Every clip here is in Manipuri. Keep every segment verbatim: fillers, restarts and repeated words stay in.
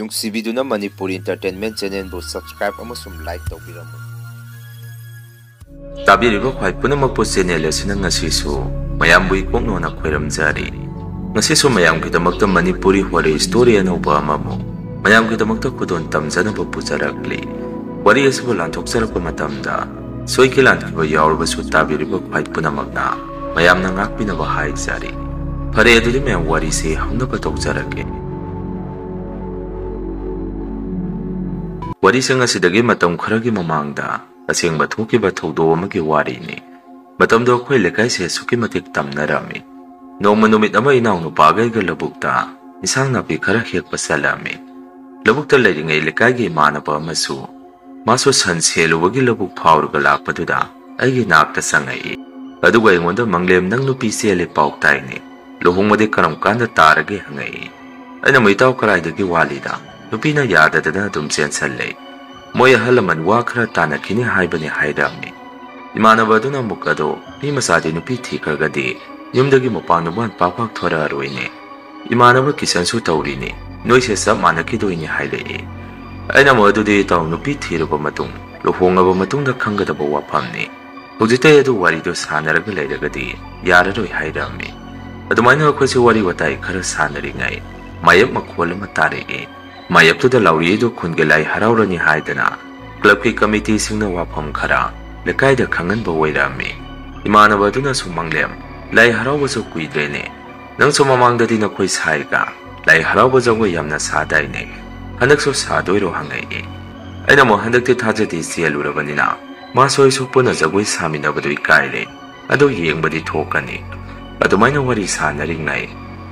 ꯅꯨꯡꯁꯤꯕꯤꯗꯨꯅ ꯃꯅꯤꯄꯨꯔ Entertainment Channelꯕꯨ subscribe ꯑꯃꯁꯨꯡ like ꯇꯧꯕꯤꯔꯝꯃꯨ꯫ ꯇꯥꯕꯤꯔꯤꯕ ꯈ꯭ꯋꯥꯏ ꯄꯨꯝꯅꯃꯛꯄꯨ channel ꯑꯁꯤꯅ ꯉꯁꯤꯁꯨ ꯃꯌꯥꯝꯕꯨ ꯏꯀꯣꯛꯅꯣꯅ ꯈꯣꯏꯔꯝꯖꯔꯤ꯫ ꯉꯁꯤꯁꯨ ꯃꯌꯥꯝꯒꯤꯗꯃꯛꯇ ꯃꯅꯤꯄꯨꯔꯤ ꯋꯥꯔꯤ story ꯑꯅꯧꯕ ꯑꯃꯃꯨꯛ ꯃꯌꯥꯝꯒꯤꯗꯃꯛꯇ ꯈꯨꯗꯣꯜ ꯇꯝꯖꯅꯕ ꯄꯨꯖꯔꯛꯂꯤ꯫ ꯋꯥꯔꯤ ꯑꯁꯤꯕꯨ ꯂꯥꯟꯊꯣꯛꯆꯔꯛꯄ ꯃꯇꯝꯗ ꯁꯣꯏꯈꯤ ꯂꯥꯟꯈꯤꯕ ꯌꯥꯎꯔꯕꯁꯨ ꯇꯥꯕꯤꯔꯤꯕ ꯈ꯭ꯋꯥꯏ ꯄꯨꯝꯅꯃꯛꯅ ꯃꯌꯥꯝꯅ ꯉꯥꯛꯄꯤꯅꯕ ꯍꯥꯏꯖꯔꯤ꯫ ꯐꯔꯦ, ꯑꯗꯨꯗꯤ ꯃꯌꯥꯝ ꯋꯥꯔꯤꯁꯤ ꯍꯧꯅꯕ ꯇꯧꯖꯔꯒꯦ꯫ ꯋꯥꯔꯤꯁꯤꯡ ꯑꯁꯤꯗꯒꯤ ꯃꯇꯝ ꯈꯔꯒꯤ ꯃꯃꯥꯡꯗ ꯑꯁꯦꯡꯕ ꯊꯣꯛꯈꯤꯕ ꯊꯧꯗꯣꯛ ꯑꯃꯒꯤ ꯋꯥꯔꯤꯅꯤ꯫ ꯃꯇꯝꯗꯣ ꯑꯩꯈꯣꯏ ꯂꯩꯀꯥꯏꯁꯦ ꯑꯁꯨꯛꯀꯤ ꯃꯇꯤꯛ ꯇꯝꯅꯔꯝꯃꯤ꯫ ꯅꯣꯡꯃ ꯅꯨꯃꯤꯠ ꯑꯃ ꯏꯅꯥꯎꯅꯨꯄꯥꯒ ꯑꯩꯒ ꯂꯧꯕꯨꯛꯇ ꯏꯟꯁꯥꯡ ꯅꯥꯄꯤ ꯈꯔ ꯍꯦꯛꯄ ꯆꯠꯂꯝꯃꯤ꯫ ꯂꯧꯕꯨꯛꯇ ꯂꯩꯔꯤꯉꯩ ꯂꯩꯀꯥꯏꯒꯤ ꯏꯃꯥꯟꯅꯕ ꯑꯃꯁꯨ ꯃꯥꯁꯨ ꯁꯟ ꯁꯦꯜꯂꯨꯕꯒꯤ ꯂꯧꯕꯨꯛ ꯐꯥꯎꯔꯒ ꯂꯥꯛꯄꯗꯨꯗ ꯑꯩꯒꯤ ꯅꯥꯛꯇ ꯆꯪꯉꯛꯏ꯫ ꯑꯗꯨꯒ ꯑꯩꯉꯣꯟꯗ, "ꯃꯪꯂꯦꯝ, ꯅꯪ ꯅꯨꯄꯤ ꯆꯦꯜꯂꯦ ꯄꯥꯎ ꯇꯥꯏꯅꯦ, ꯂꯨꯍꯣꯡꯕꯗꯤ ꯀꯔꯝ ꯀꯥꯟꯗ ꯇꯥꯔꯒꯦ?" ꯍꯪꯉꯛꯏ꯫ ꯑꯩꯅ ꯑꯃꯨꯛ, "ꯏꯇꯥꯎ, ꯀꯔꯥꯏꯗꯒꯤ ꯋꯥꯠꯂꯤꯗ? ꯅꯨꯄꯤꯅ ꯌꯥꯗꯗꯅ ꯑꯗꯨꯝ ꯆꯦꯟꯁꯜꯂꯦ꯫ ꯃꯣꯏ ꯑꯍꯜ ꯂꯃꯟ ꯋꯥ ꯈꯔ ꯇꯥꯅꯈꯤꯅꯤ ꯍꯥꯏꯕꯅꯦ" ꯍꯥꯏꯔꯝꯃꯤ꯫ ꯏꯃꯥꯟꯅꯕ ꯑꯗꯨꯅ ꯑꯃꯨꯛ, "ꯑꯗꯣ ꯃꯤ ꯃꯆꯥꯗꯤ ꯅꯨꯄꯤ ꯊꯤꯈ꯭ꯔꯒꯗꯤ ꯌꯨꯝꯗꯒꯤ ꯃꯄꯥꯟ ꯃꯄꯥꯟ ꯄꯥꯛ ꯄꯥꯛ ꯊꯣꯔꯛꯑꯔꯣꯏꯅꯦ꯫ ꯏꯃꯥꯟꯅꯕ ꯀꯤꯁꯟꯁꯨ ꯇꯧꯔꯤꯅꯦ, ꯅꯣꯏꯁꯦ ꯆꯞ ꯃꯥꯟꯅꯈꯤꯗꯣꯏꯅꯦ" ꯍꯥꯏꯔꯛꯏ꯫ ꯑꯩꯅ ꯑꯃꯨꯛ, "ꯑꯗꯨꯗꯤ ꯏꯇꯥꯎ, ꯅꯨꯄꯤ ꯊꯤꯔꯕ ꯃꯇꯨꯡ, ꯂꯨꯍꯣꯡꯉꯕ ꯃꯇꯨꯡꯗ ꯈꯪꯒꯗꯕ ꯋꯥꯐꯝꯅꯤ꯫ ꯍꯧꯖꯤꯛꯇꯩ ꯑꯗꯨ ꯋꯥꯔꯤꯗꯣ ꯁꯥꯟꯅꯔꯒ ꯂꯩꯔꯒꯗꯤ ꯌꯥꯔꯔꯣꯏ" ꯍꯥꯏꯔꯝꯃꯤ꯫ ꯑꯗꯨꯃꯥꯏꯅ ꯑꯩꯈꯣꯏꯁꯦ ꯋꯥꯔꯤ ꯋꯥꯇꯥꯏ ꯈꯔ ꯁꯥꯟꯅꯔꯤꯉꯩ ꯃꯥꯌꯦꯞ ꯃꯈꯣꯜ ꯑꯃ ꯇꯥꯔꯛꯏ꯫ ꯃꯥꯌꯦꯞꯇꯨꯗ ꯂꯥꯎꯔꯛꯏꯗꯨ ꯈꯨꯟꯒꯤ ꯂꯥꯏ ꯍꯔꯥꯎꯔꯅꯤ ꯍꯥꯏꯗꯅ clubꯀꯤ committeeꯁꯤꯡꯅ ꯋꯥꯐꯝ ꯈꯔ ꯂꯩꯀꯥꯏꯗ ꯈꯪꯍꯟꯕ ꯑꯣꯏꯔꯝꯃꯤ꯫ ꯏꯃꯥꯟꯅꯕ ꯑꯗꯨꯅꯁꯨ, "ꯃꯪꯂꯦꯝ, ꯂꯥꯏ ꯍꯔꯥꯎꯕꯁꯨ ꯀꯨꯏꯗ꯭ꯔꯦꯅꯦ꯫ ꯅꯪꯁꯨ ꯃꯃꯥꯡꯗꯗꯤ ꯅꯈꯣꯏ ꯁꯥꯏꯒ ꯂꯥꯏ ꯍꯔꯥꯎꯕ ꯖꯒꯣꯏ ꯌꯥꯝꯅ ꯁꯥꯗꯥꯏꯅꯦ꯫ ꯍꯟꯗꯛꯁꯨ ꯁꯥꯗꯣꯏꯔꯣ?" ꯍꯪꯉꯛꯏ꯫ ꯑꯩꯅ ꯑꯃꯨꯛ, "ꯍꯟꯗꯛꯇꯤ ꯊꯥꯖꯗꯦ, ꯆꯦꯜꯂꯨꯔꯕꯅꯤꯅ ꯃꯥꯁꯨ ꯑꯩꯁꯨ ꯄꯨꯟꯅ ꯖꯒꯣꯏ ꯁꯥꯃꯤꯟꯅꯕꯗꯨ ꯏꯀꯥꯏꯔꯦ꯫ ꯑꯗꯣ ꯌꯦꯡꯕꯗꯤ ꯊꯣꯛꯀꯅꯤ"꯫ ꯑꯗꯨꯃꯥꯏꯅ ꯋꯥꯔꯤ ꯁꯥꯟꯅꯔꯤꯉꯩ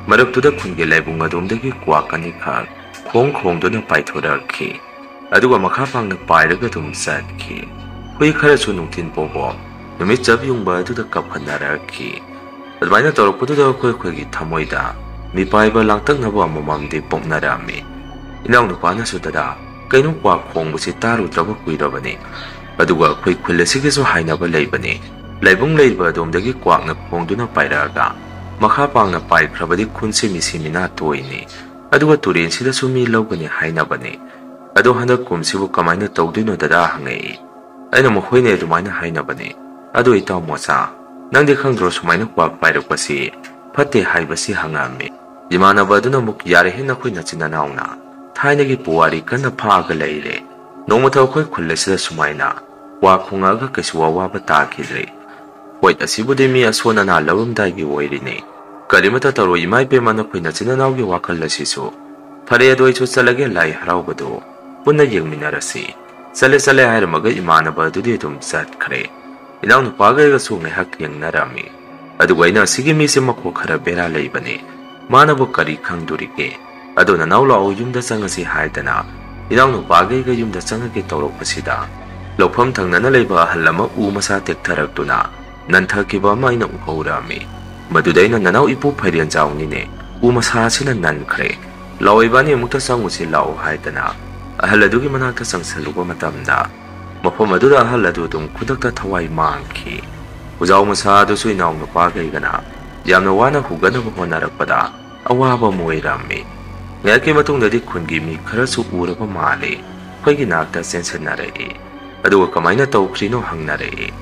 ꯃꯔꯛꯇꯨꯗ ꯈꯨꯟꯒꯤ ꯂꯥꯏꯕꯨꯡ ꯑꯗꯣꯝꯗꯒꯤ ꯀ꯭ꯋꯥꯛ ꯑꯅꯤꯈꯛ ꯈꯣꯡ ꯈꯣꯡꯗꯨꯅ ꯄꯥꯏꯊꯣꯔꯛꯈꯤ꯫ ꯑꯗꯨꯒ ꯃꯈꯥ ꯄꯥꯡꯅ ꯄꯥꯏꯔꯒ ꯑꯗꯨꯝ ꯆꯠꯈꯤ꯫ ꯍꯨꯏ ꯈꯔꯁꯨ ꯅꯨꯡꯊꯤꯟ ꯄꯣꯕꯣꯝ ꯅꯨꯃꯤꯠ ꯆꯞ ꯌꯨꯡꯕ ꯑꯗꯨꯗ ꯀꯞꯍꯟꯅꯔꯛꯈꯤ꯫ ꯑꯗꯨꯃꯥꯏꯅ ꯇꯧꯔꯛꯄꯗꯨꯗ ꯑꯩꯈꯣꯏ ꯑꯩꯈꯣꯏꯒꯤ ꯊꯃꯣꯏꯗ ꯃꯤꯄꯥꯏꯕ ꯂꯥꯡꯇꯛꯅꯕ ꯑꯃꯃꯝꯗꯤ ꯄꯣꯛꯅꯔꯝꯃꯤ꯫ ꯏꯅꯥꯎꯅꯨꯄꯥꯅꯁꯨ, "ꯗꯗꯥ, ꯀꯩꯅꯣ ꯀ꯭ꯋꯥꯛ ꯈꯣꯡꯕꯁꯤ ꯇꯥꯔꯨꯗ꯭ꯔꯕ ꯀꯨꯏꯔꯕꯅꯤ꯫ ꯑꯗꯨꯒ ꯑꯩꯈꯣꯏ ꯈꯨꯜ ꯑꯁꯤꯒꯤꯁꯨ ꯍꯥꯏꯅꯕ ꯂꯩꯕꯅꯤ, ꯂꯥꯏꯕꯨꯡ ꯂꯩꯔꯤꯕ ꯑꯗꯣꯝꯗꯒꯤ ꯀ꯭ꯋꯥꯛꯅ ꯈꯣꯡꯗꯨꯅ ꯄꯥꯏꯔꯛꯑꯒ ꯃꯈꯥ ꯄꯥꯡꯅ ꯄꯥꯏꯈ꯭ꯔꯕꯗꯤ ꯈꯨꯟꯁꯤ ꯃꯤꯁꯤ ꯃꯤꯅꯥ ꯇꯣꯏꯅꯤ꯫ ꯑꯗꯨꯒ ꯇꯨꯔꯦꯟꯁꯤꯗꯁꯨ ꯃꯤ ꯂꯧꯒꯅꯤ ꯍꯥꯏꯅꯕꯅꯤ꯫ ꯑꯗꯣ ꯍꯟꯗꯛ ꯀꯨꯝꯁꯤꯕꯨ ꯀꯃꯥꯏꯅ ꯇꯧꯗꯣꯏꯅꯣ ꯗꯗꯥ?" ꯍꯪꯉꯛꯏ꯫ ꯑꯩꯅ ꯑꯃꯨꯛ, "ꯍꯣꯏꯅꯦ, ꯑꯗꯨꯃꯥꯏꯅ ꯍꯥꯏꯅꯕꯅꯤ꯫ ꯑꯗꯣ ꯏꯇꯥꯎ ꯃꯣꯆꯥ, ꯅꯪꯗꯤ ꯈꯪꯗ꯭ꯔꯣ ꯁꯨꯃꯥꯏꯅ ꯀ꯭ꯋꯥꯛ ꯄꯥꯏꯔꯛꯄꯁꯤ ꯐꯠꯇꯦ ꯍꯥꯏꯕꯁꯤ?" ꯍꯪꯉꯛꯑꯝꯃꯤ꯫ ꯏꯃꯥꯟꯅꯕ ꯑꯗꯨꯅ ꯑꯃꯨꯛ, "ꯌꯥꯔꯦꯍꯦ, ꯅꯈꯣꯏ ꯅꯆꯤꯟ ꯅꯅꯥꯎꯅ ꯊꯥꯏꯅꯒꯤ ꯄꯨꯋꯥꯔꯤ ꯀꯟꯅ ꯐꯥꯛꯑꯒ ꯂꯩꯔꯦ꯫ ꯅꯣꯡꯃꯇ ꯑꯩꯈꯣꯏ ꯈꯨꯜ ꯑꯁꯤꯗ ꯁꯨꯃꯥꯏꯅ ꯀ꯭ꯋꯥꯛ ꯈꯣꯡꯉꯛꯑꯒ ꯀꯩꯁꯨ ꯑꯋꯥꯕ ꯇꯥꯈꯤꯗ꯭ꯔꯦ꯫ ꯍꯣꯏ, ꯑꯁꯤꯕꯨꯗꯤ ꯃꯤ ꯑꯁꯣꯟ ꯑꯅꯥ ꯂꯧꯔꯝꯗꯥꯏꯒꯤ ꯑꯣꯏꯔꯤꯅꯤ꯫ ꯀꯔꯤꯃꯇ ꯇꯧꯔꯣꯏ ꯏꯃꯥ ꯏꯕꯦꯝꯃ, ꯅꯈꯣꯏ ꯅꯆꯤꯟ ꯅꯅꯥꯎꯒꯤ ꯋꯥꯈꯜ ꯑꯁꯤꯁꯨ ꯐꯔꯦ, ꯑꯗꯣ ꯑꯩꯁꯨ ꯆꯠꯂꯒꯦ, ꯂꯥꯏ ꯍꯔꯥꯎꯕꯗꯨ ꯄꯨꯟꯅ ꯌꯦꯡꯃꯤꯟꯅꯔꯁꯤ꯫ ꯆꯠꯂꯦ, ꯆꯠꯂꯦ" ꯍꯥꯏꯔꯝꯃꯒ ꯏꯃꯥꯟꯅꯕ ꯑꯗꯨꯗꯤ ꯑꯗꯨꯝ ꯆꯠꯈ꯭ꯔꯦ꯫ ꯏꯅꯥꯎꯅꯨꯄꯥꯒ ꯑꯩꯒꯁꯨ ꯉꯥꯏꯍꯥꯛ ꯌꯦꯡꯅꯔꯝꯃꯤ꯫ ꯑꯗꯨꯒ ꯑꯩꯅ, "ꯑꯁꯤꯒꯤ ꯃꯤꯁꯦ ꯃꯀꯣꯛ ꯈꯔ ꯕꯦꯔꯥ ꯂꯩꯕꯅꯤ, ꯃꯥꯅꯕꯨ ꯀꯔꯤ ꯈꯪꯗꯣꯔꯤꯒꯦ? ꯑꯗꯣ ꯅꯅꯥꯎ ꯂꯥꯛꯑꯣ, ꯌꯨꯝꯗ ꯆꯪꯉꯁꯤ" ꯍꯥꯏꯗꯅ ꯏꯅꯥꯎꯅꯨꯄꯥꯒ ꯑꯩꯒ ꯌꯨꯝꯗ ꯆꯪꯉꯒꯦ ꯇꯧꯔꯛꯄꯁꯤꯗ, ꯂꯧꯐꯝ ꯊꯪꯅꯅ ꯂꯩꯕ ꯑꯍꯜ ꯑꯃ ꯎ ꯃꯁꯥ ꯇꯦꯛꯊꯔꯛꯇꯨꯅ ꯅꯟꯊꯈꯤꯕ ꯑꯃ ꯑꯩꯅ ꯎꯍꯧꯔꯝꯃꯤ꯫ ꯃꯗꯨꯗ ꯑꯩꯅ, "ꯅꯅꯥꯎ ꯏꯄꯨ ꯐꯩꯔꯦꯟꯖꯥꯎꯅꯤꯅꯦ, ꯎ ꯃꯁꯥ ꯑꯁꯤꯅ ꯅꯟꯈ꯭ꯔꯦ꯫ ꯂꯥꯛꯑꯣ, ꯏꯕꯥꯅꯤ ꯑꯃꯨꯛꯇ ꯆꯪꯉꯨꯁꯤ ꯂꯥꯛꯑꯣ" ꯍꯥꯏꯗꯅ ꯑꯍꯜ ꯑꯗꯨꯒꯤ ꯃꯅꯥꯛꯇ ꯆꯪꯁꯜꯂꯨꯕ ꯃꯇꯝꯗ, ꯃꯐꯝ ꯑꯗꯨꯗ ꯑꯍꯜ ꯑꯗꯨ ꯑꯗꯨꯝ ꯈꯨꯗꯛꯇ ꯊꯋꯥꯏ ꯃꯥꯡꯈꯤ꯫ ꯎꯖꯥꯎ ꯃꯁꯥ ꯑꯗꯨꯁꯨ ꯏꯅꯥꯎꯅꯨꯄꯥꯒ ꯑꯩꯒꯅ ꯌꯥꯝꯅ ꯋꯥꯅ ꯍꯨꯒꯠꯅꯕ ꯍꯣꯠꯅꯔꯛꯄꯗ ꯑꯋꯥꯕ ꯑꯃ ꯑꯣꯏꯔꯝꯃꯤ꯫ ꯉꯥꯏꯍꯥꯛꯀꯤ ꯃꯇꯨꯡꯗꯗꯤ ꯈꯨꯟꯒꯤ ꯃꯤ ꯈꯔꯁꯨ ꯎꯔꯕ ꯃꯥꯜꯂꯤ, ꯑꯩꯈꯣꯏꯒꯤ ꯅꯥꯛꯇ ꯆꯦꯟꯁꯤꯟꯅꯔꯛꯏ꯫ ꯑꯗꯨꯒ ꯀꯃꯥꯏꯅ ꯇꯧꯈ꯭ꯔꯤꯅꯣ ꯍꯪꯅꯔꯛꯏ꯫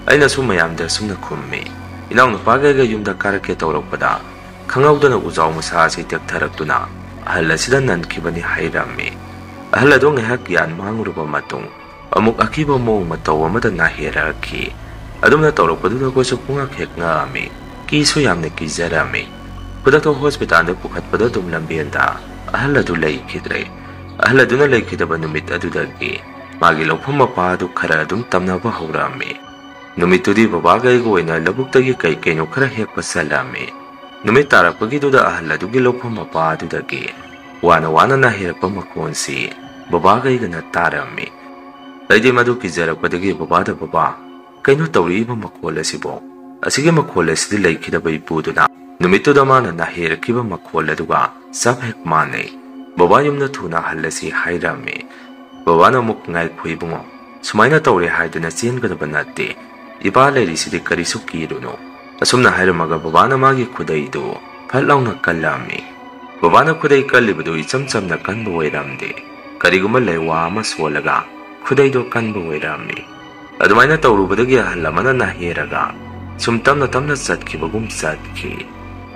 ꯑꯩꯅꯁꯨ ꯃꯌꯥꯝꯗ ꯑꯁꯨꯝꯅ ꯈꯨꯝꯃꯤ, "ꯏꯅꯥꯎꯅꯨꯄꯥꯒ ꯑꯩꯒ ꯌꯨꯝꯗ ꯀꯥꯔꯛꯀꯦ ꯇꯧꯔꯛꯄꯗ ꯈꯪꯍꯧꯗꯅ ꯎꯖꯥꯎ ꯃꯁꯥ ꯑꯁꯤ ꯇꯦꯛꯊꯔꯛꯇꯨꯅ ꯑꯍꯜ ꯑꯁꯤꯗ ꯅꯟꯈꯤꯕꯅꯤ" ꯍꯥꯏꯔꯝꯃꯤ꯫ ꯑꯍꯜ ꯑꯗꯨ ꯉꯥꯏꯍꯥꯛ ꯒ꯭ꯌꯥꯟ ꯃꯥꯡꯂꯨꯔꯕ ꯃꯇꯨꯡ ꯑꯃꯨꯛ ꯑꯀꯤꯕ ꯃꯑꯣꯡ ꯃꯇꯧ ꯑꯃꯗ ꯅꯥꯍꯦꯔꯛꯈꯤ꯫ ꯑꯗꯨꯝꯅ ꯇꯧꯔꯛꯄꯗꯨꯗ ꯑꯩꯈꯣꯏꯁꯨ ꯄꯨꯡꯉꯛ ꯍꯦꯛ ꯉꯛꯑꯝꯃꯤ꯫ ꯀꯤꯁꯨ ꯌꯥꯝꯅ ꯀꯤꯖꯔꯝꯃꯤ꯫ ꯈꯨꯗꯛꯇ ꯍꯣꯁꯄꯤꯇꯥꯜꯗ ꯄꯨꯈꯠꯄꯗ ꯑꯗꯨꯝ ꯂꯝꯕꯦꯟꯗ ꯑꯍꯜ ꯑꯗꯨ ꯂꯩꯈꯤꯗ꯭ꯔꯦ꯫ ꯑꯍꯜ ꯑꯗꯨꯅ ꯂꯩꯈꯤꯗꯕ ꯅꯨꯃꯤꯠ ꯑꯗꯨꯗꯒꯤ ꯃꯥꯒꯤ ꯂꯧꯐꯝ ꯃꯄꯥ ꯑꯗꯨ ꯈꯔ ꯑꯗꯨꯝ ꯇꯝꯅꯕ ꯍꯧꯔꯛꯑꯝꯃꯤ꯫ ꯅꯨꯃꯤꯠꯇꯨꯗꯤ ꯕꯕꯥꯒ ꯑꯩꯒ ꯑꯣꯏꯅ ꯂꯧꯕꯨꯛꯇꯒꯤ ꯀꯩ ꯀꯩꯅꯣ ꯈꯔ ꯍꯦꯛꯄ ꯆꯠꯂꯝꯃꯤ꯫ ꯅꯨꯃꯤꯠ ꯇꯥꯔꯛꯄꯒꯤꯗꯨꯗ ꯑꯍꯜ ꯑꯗꯨꯒꯤ ꯂꯧꯐꯝ ꯃꯄꯥ ꯑꯗꯨꯗꯒꯤ ꯋꯥꯅ ꯋꯥꯅ ꯅꯥꯍꯦꯔꯛꯄ ꯃꯈꯣꯟꯁꯤ ꯕꯕꯥꯒ ꯑꯩꯒꯅ ꯇꯥꯔꯝꯃꯤ꯫ ꯑꯩꯗꯤ ꯃꯗꯨ ꯀꯤꯖꯔꯛꯄꯗꯒꯤ ꯕꯕꯥꯗ, "ꯕꯕꯥ, ꯀꯩꯅꯣ ꯇꯧꯔꯛꯏꯕ ꯃꯈꯣꯜ ꯑꯁꯤꯕꯣ? ꯑꯁꯤꯒꯤ ꯃꯈꯣꯜ ꯑꯁꯤꯗꯤ ꯂꯩꯈꯤꯗꯕ ꯏꯄꯨꯗꯨꯅ ꯅꯨꯃꯤꯠꯇꯨꯗ ꯃꯥꯅ ꯅꯥꯍꯦꯔꯛꯈꯤꯕ ꯃꯈꯣꯜ ꯑꯗꯨꯒ ꯆꯞ ꯍꯦꯛ ꯃꯥꯟꯅꯩ꯫ ꯕꯕꯥ ꯌꯨꯝꯗ ꯊꯨꯅ ꯍꯜꯂꯁꯤ" ꯍꯥꯏꯔꯝꯃꯤ꯫ ꯕꯕꯥꯅ ꯑꯃꯨꯛ, "ꯉꯥꯏꯈꯣ ꯏꯕꯨꯡꯉꯣ, ꯁꯨꯃꯥꯏꯅ ꯇꯧꯔꯦ ꯍꯥꯏꯗꯨꯅ ꯆꯦꯟꯒꯗꯕ ꯅꯠꯇꯦ꯫ ꯏꯄꯥ ꯂꯩꯔꯤꯁꯤꯗꯤ ꯀꯔꯤꯁꯨ ꯀꯤꯔꯨꯅꯨ"꯫ ꯑꯁꯨꯝꯅ ꯍꯥꯏꯔꯝꯃꯒ ꯕꯕꯥꯅ ꯃꯥꯒꯤ ꯈꯨꯗꯩꯗꯨ ꯐꯠ ꯂꯥꯎꯅ ꯀꯜꯂꯝꯃꯤ꯫ ꯕꯕꯥꯅ ꯈꯨꯗꯩ ꯀꯜꯂꯤꯕꯗꯨ ꯏꯆꯝ ꯆꯝꯅ ꯀꯟꯕ ꯑꯣꯏꯔꯝꯗꯦ꯫ ꯀꯔꯤꯒꯨꯝꯕ ꯂꯩꯋꯥ ꯑꯃ ꯁꯣꯜꯂꯒ ꯈꯨꯗꯩꯗꯣ ꯀꯟꯕ ꯑꯣꯏꯔꯝꯃꯤ꯫ ꯑꯗꯨꯃꯥꯏꯅ ꯇꯧꯔꯨꯕꯗꯒꯤ ꯑꯍꯜ ꯑꯃꯅ ꯅꯥꯍꯦꯔꯒ ꯁꯨꯝ ꯇꯞꯅ ꯇꯞꯅ ꯆꯠꯈꯤꯕꯒꯨꯝ ꯆꯠꯈꯤ꯫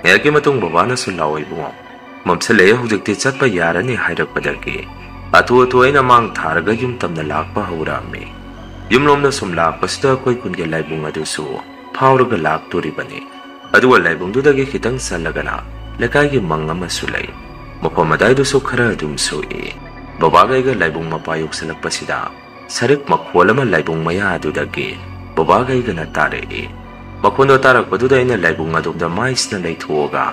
ꯉꯥꯏꯍꯥꯛꯀꯤ ꯃꯇꯨꯡ ꯕꯕꯥꯅꯁꯨ "ꯂꯥꯛꯑꯣ ꯏꯕꯨꯡꯉꯣ, ꯃꯝꯁꯤꯜꯂꯛꯑꯦ, ꯍꯧꯖꯤꯛꯇꯤ ꯆꯠꯄ ꯌꯥꯔꯅꯤ" ꯍꯥꯏꯔꯛꯄꯗꯒꯤ ꯍꯥꯊꯨ ꯍꯥꯊꯨ ꯑꯩꯅ ꯃꯥꯡ ꯊꯥꯔꯒ ꯌꯨꯝ ꯇꯝꯅ ꯂꯥꯛꯄ ꯍꯧꯔꯛꯑꯝꯃꯤ꯫ ꯌꯨꯝꯂꯣꯝꯗ ꯁꯨꯝ ꯂꯥꯛꯄꯁꯤꯗ ꯑꯩꯈꯣꯏ ꯈꯨꯟꯒꯤ ꯂꯥꯏꯕꯨꯡ ꯑꯗꯨꯁꯨ ꯐꯥꯎꯔꯒ ꯂꯥꯛꯇꯣꯔꯤꯕꯅꯤ꯫ ꯑꯗꯨꯒ ꯂꯥꯏꯕꯨꯡꯗꯨꯗꯒꯤ ꯈꯤꯇꯪ ꯆꯠꯂꯒꯅ ꯂꯩꯀꯥꯏꯒꯤ ꯃꯪ ꯑꯃꯁꯨ ꯂꯩ꯫ ꯃꯐꯝ ꯑꯗꯥꯏꯗꯨꯁꯨ ꯈꯔ ꯑꯗꯨꯝ ꯁꯣꯛꯏ꯫ ꯕꯕꯥꯒ ꯑꯩꯒ ꯂꯥꯏꯕꯨꯡ ꯃꯄꯥ ꯌꯧꯁꯤꯜꯂꯛꯄꯁꯤꯗ ꯁꯔꯤꯛ ꯃꯈꯣꯜ ꯑꯃ ꯂꯥꯏꯕꯨꯡ ꯃꯌꯥ ꯑꯗꯨꯗꯒꯤ ꯕꯕꯥꯒ ꯑꯩꯒꯅ ꯇꯥꯔꯛꯏ꯫ ꯃꯈꯣꯟꯗꯣ ꯇꯥꯔꯛꯄꯗꯨꯗ ꯑꯩꯅ ꯂꯥꯏꯕꯨꯡ ꯑꯗꯣꯝꯗ ꯃꯥꯏꯁꯤꯅ ꯂꯩꯊꯣꯛꯑꯒ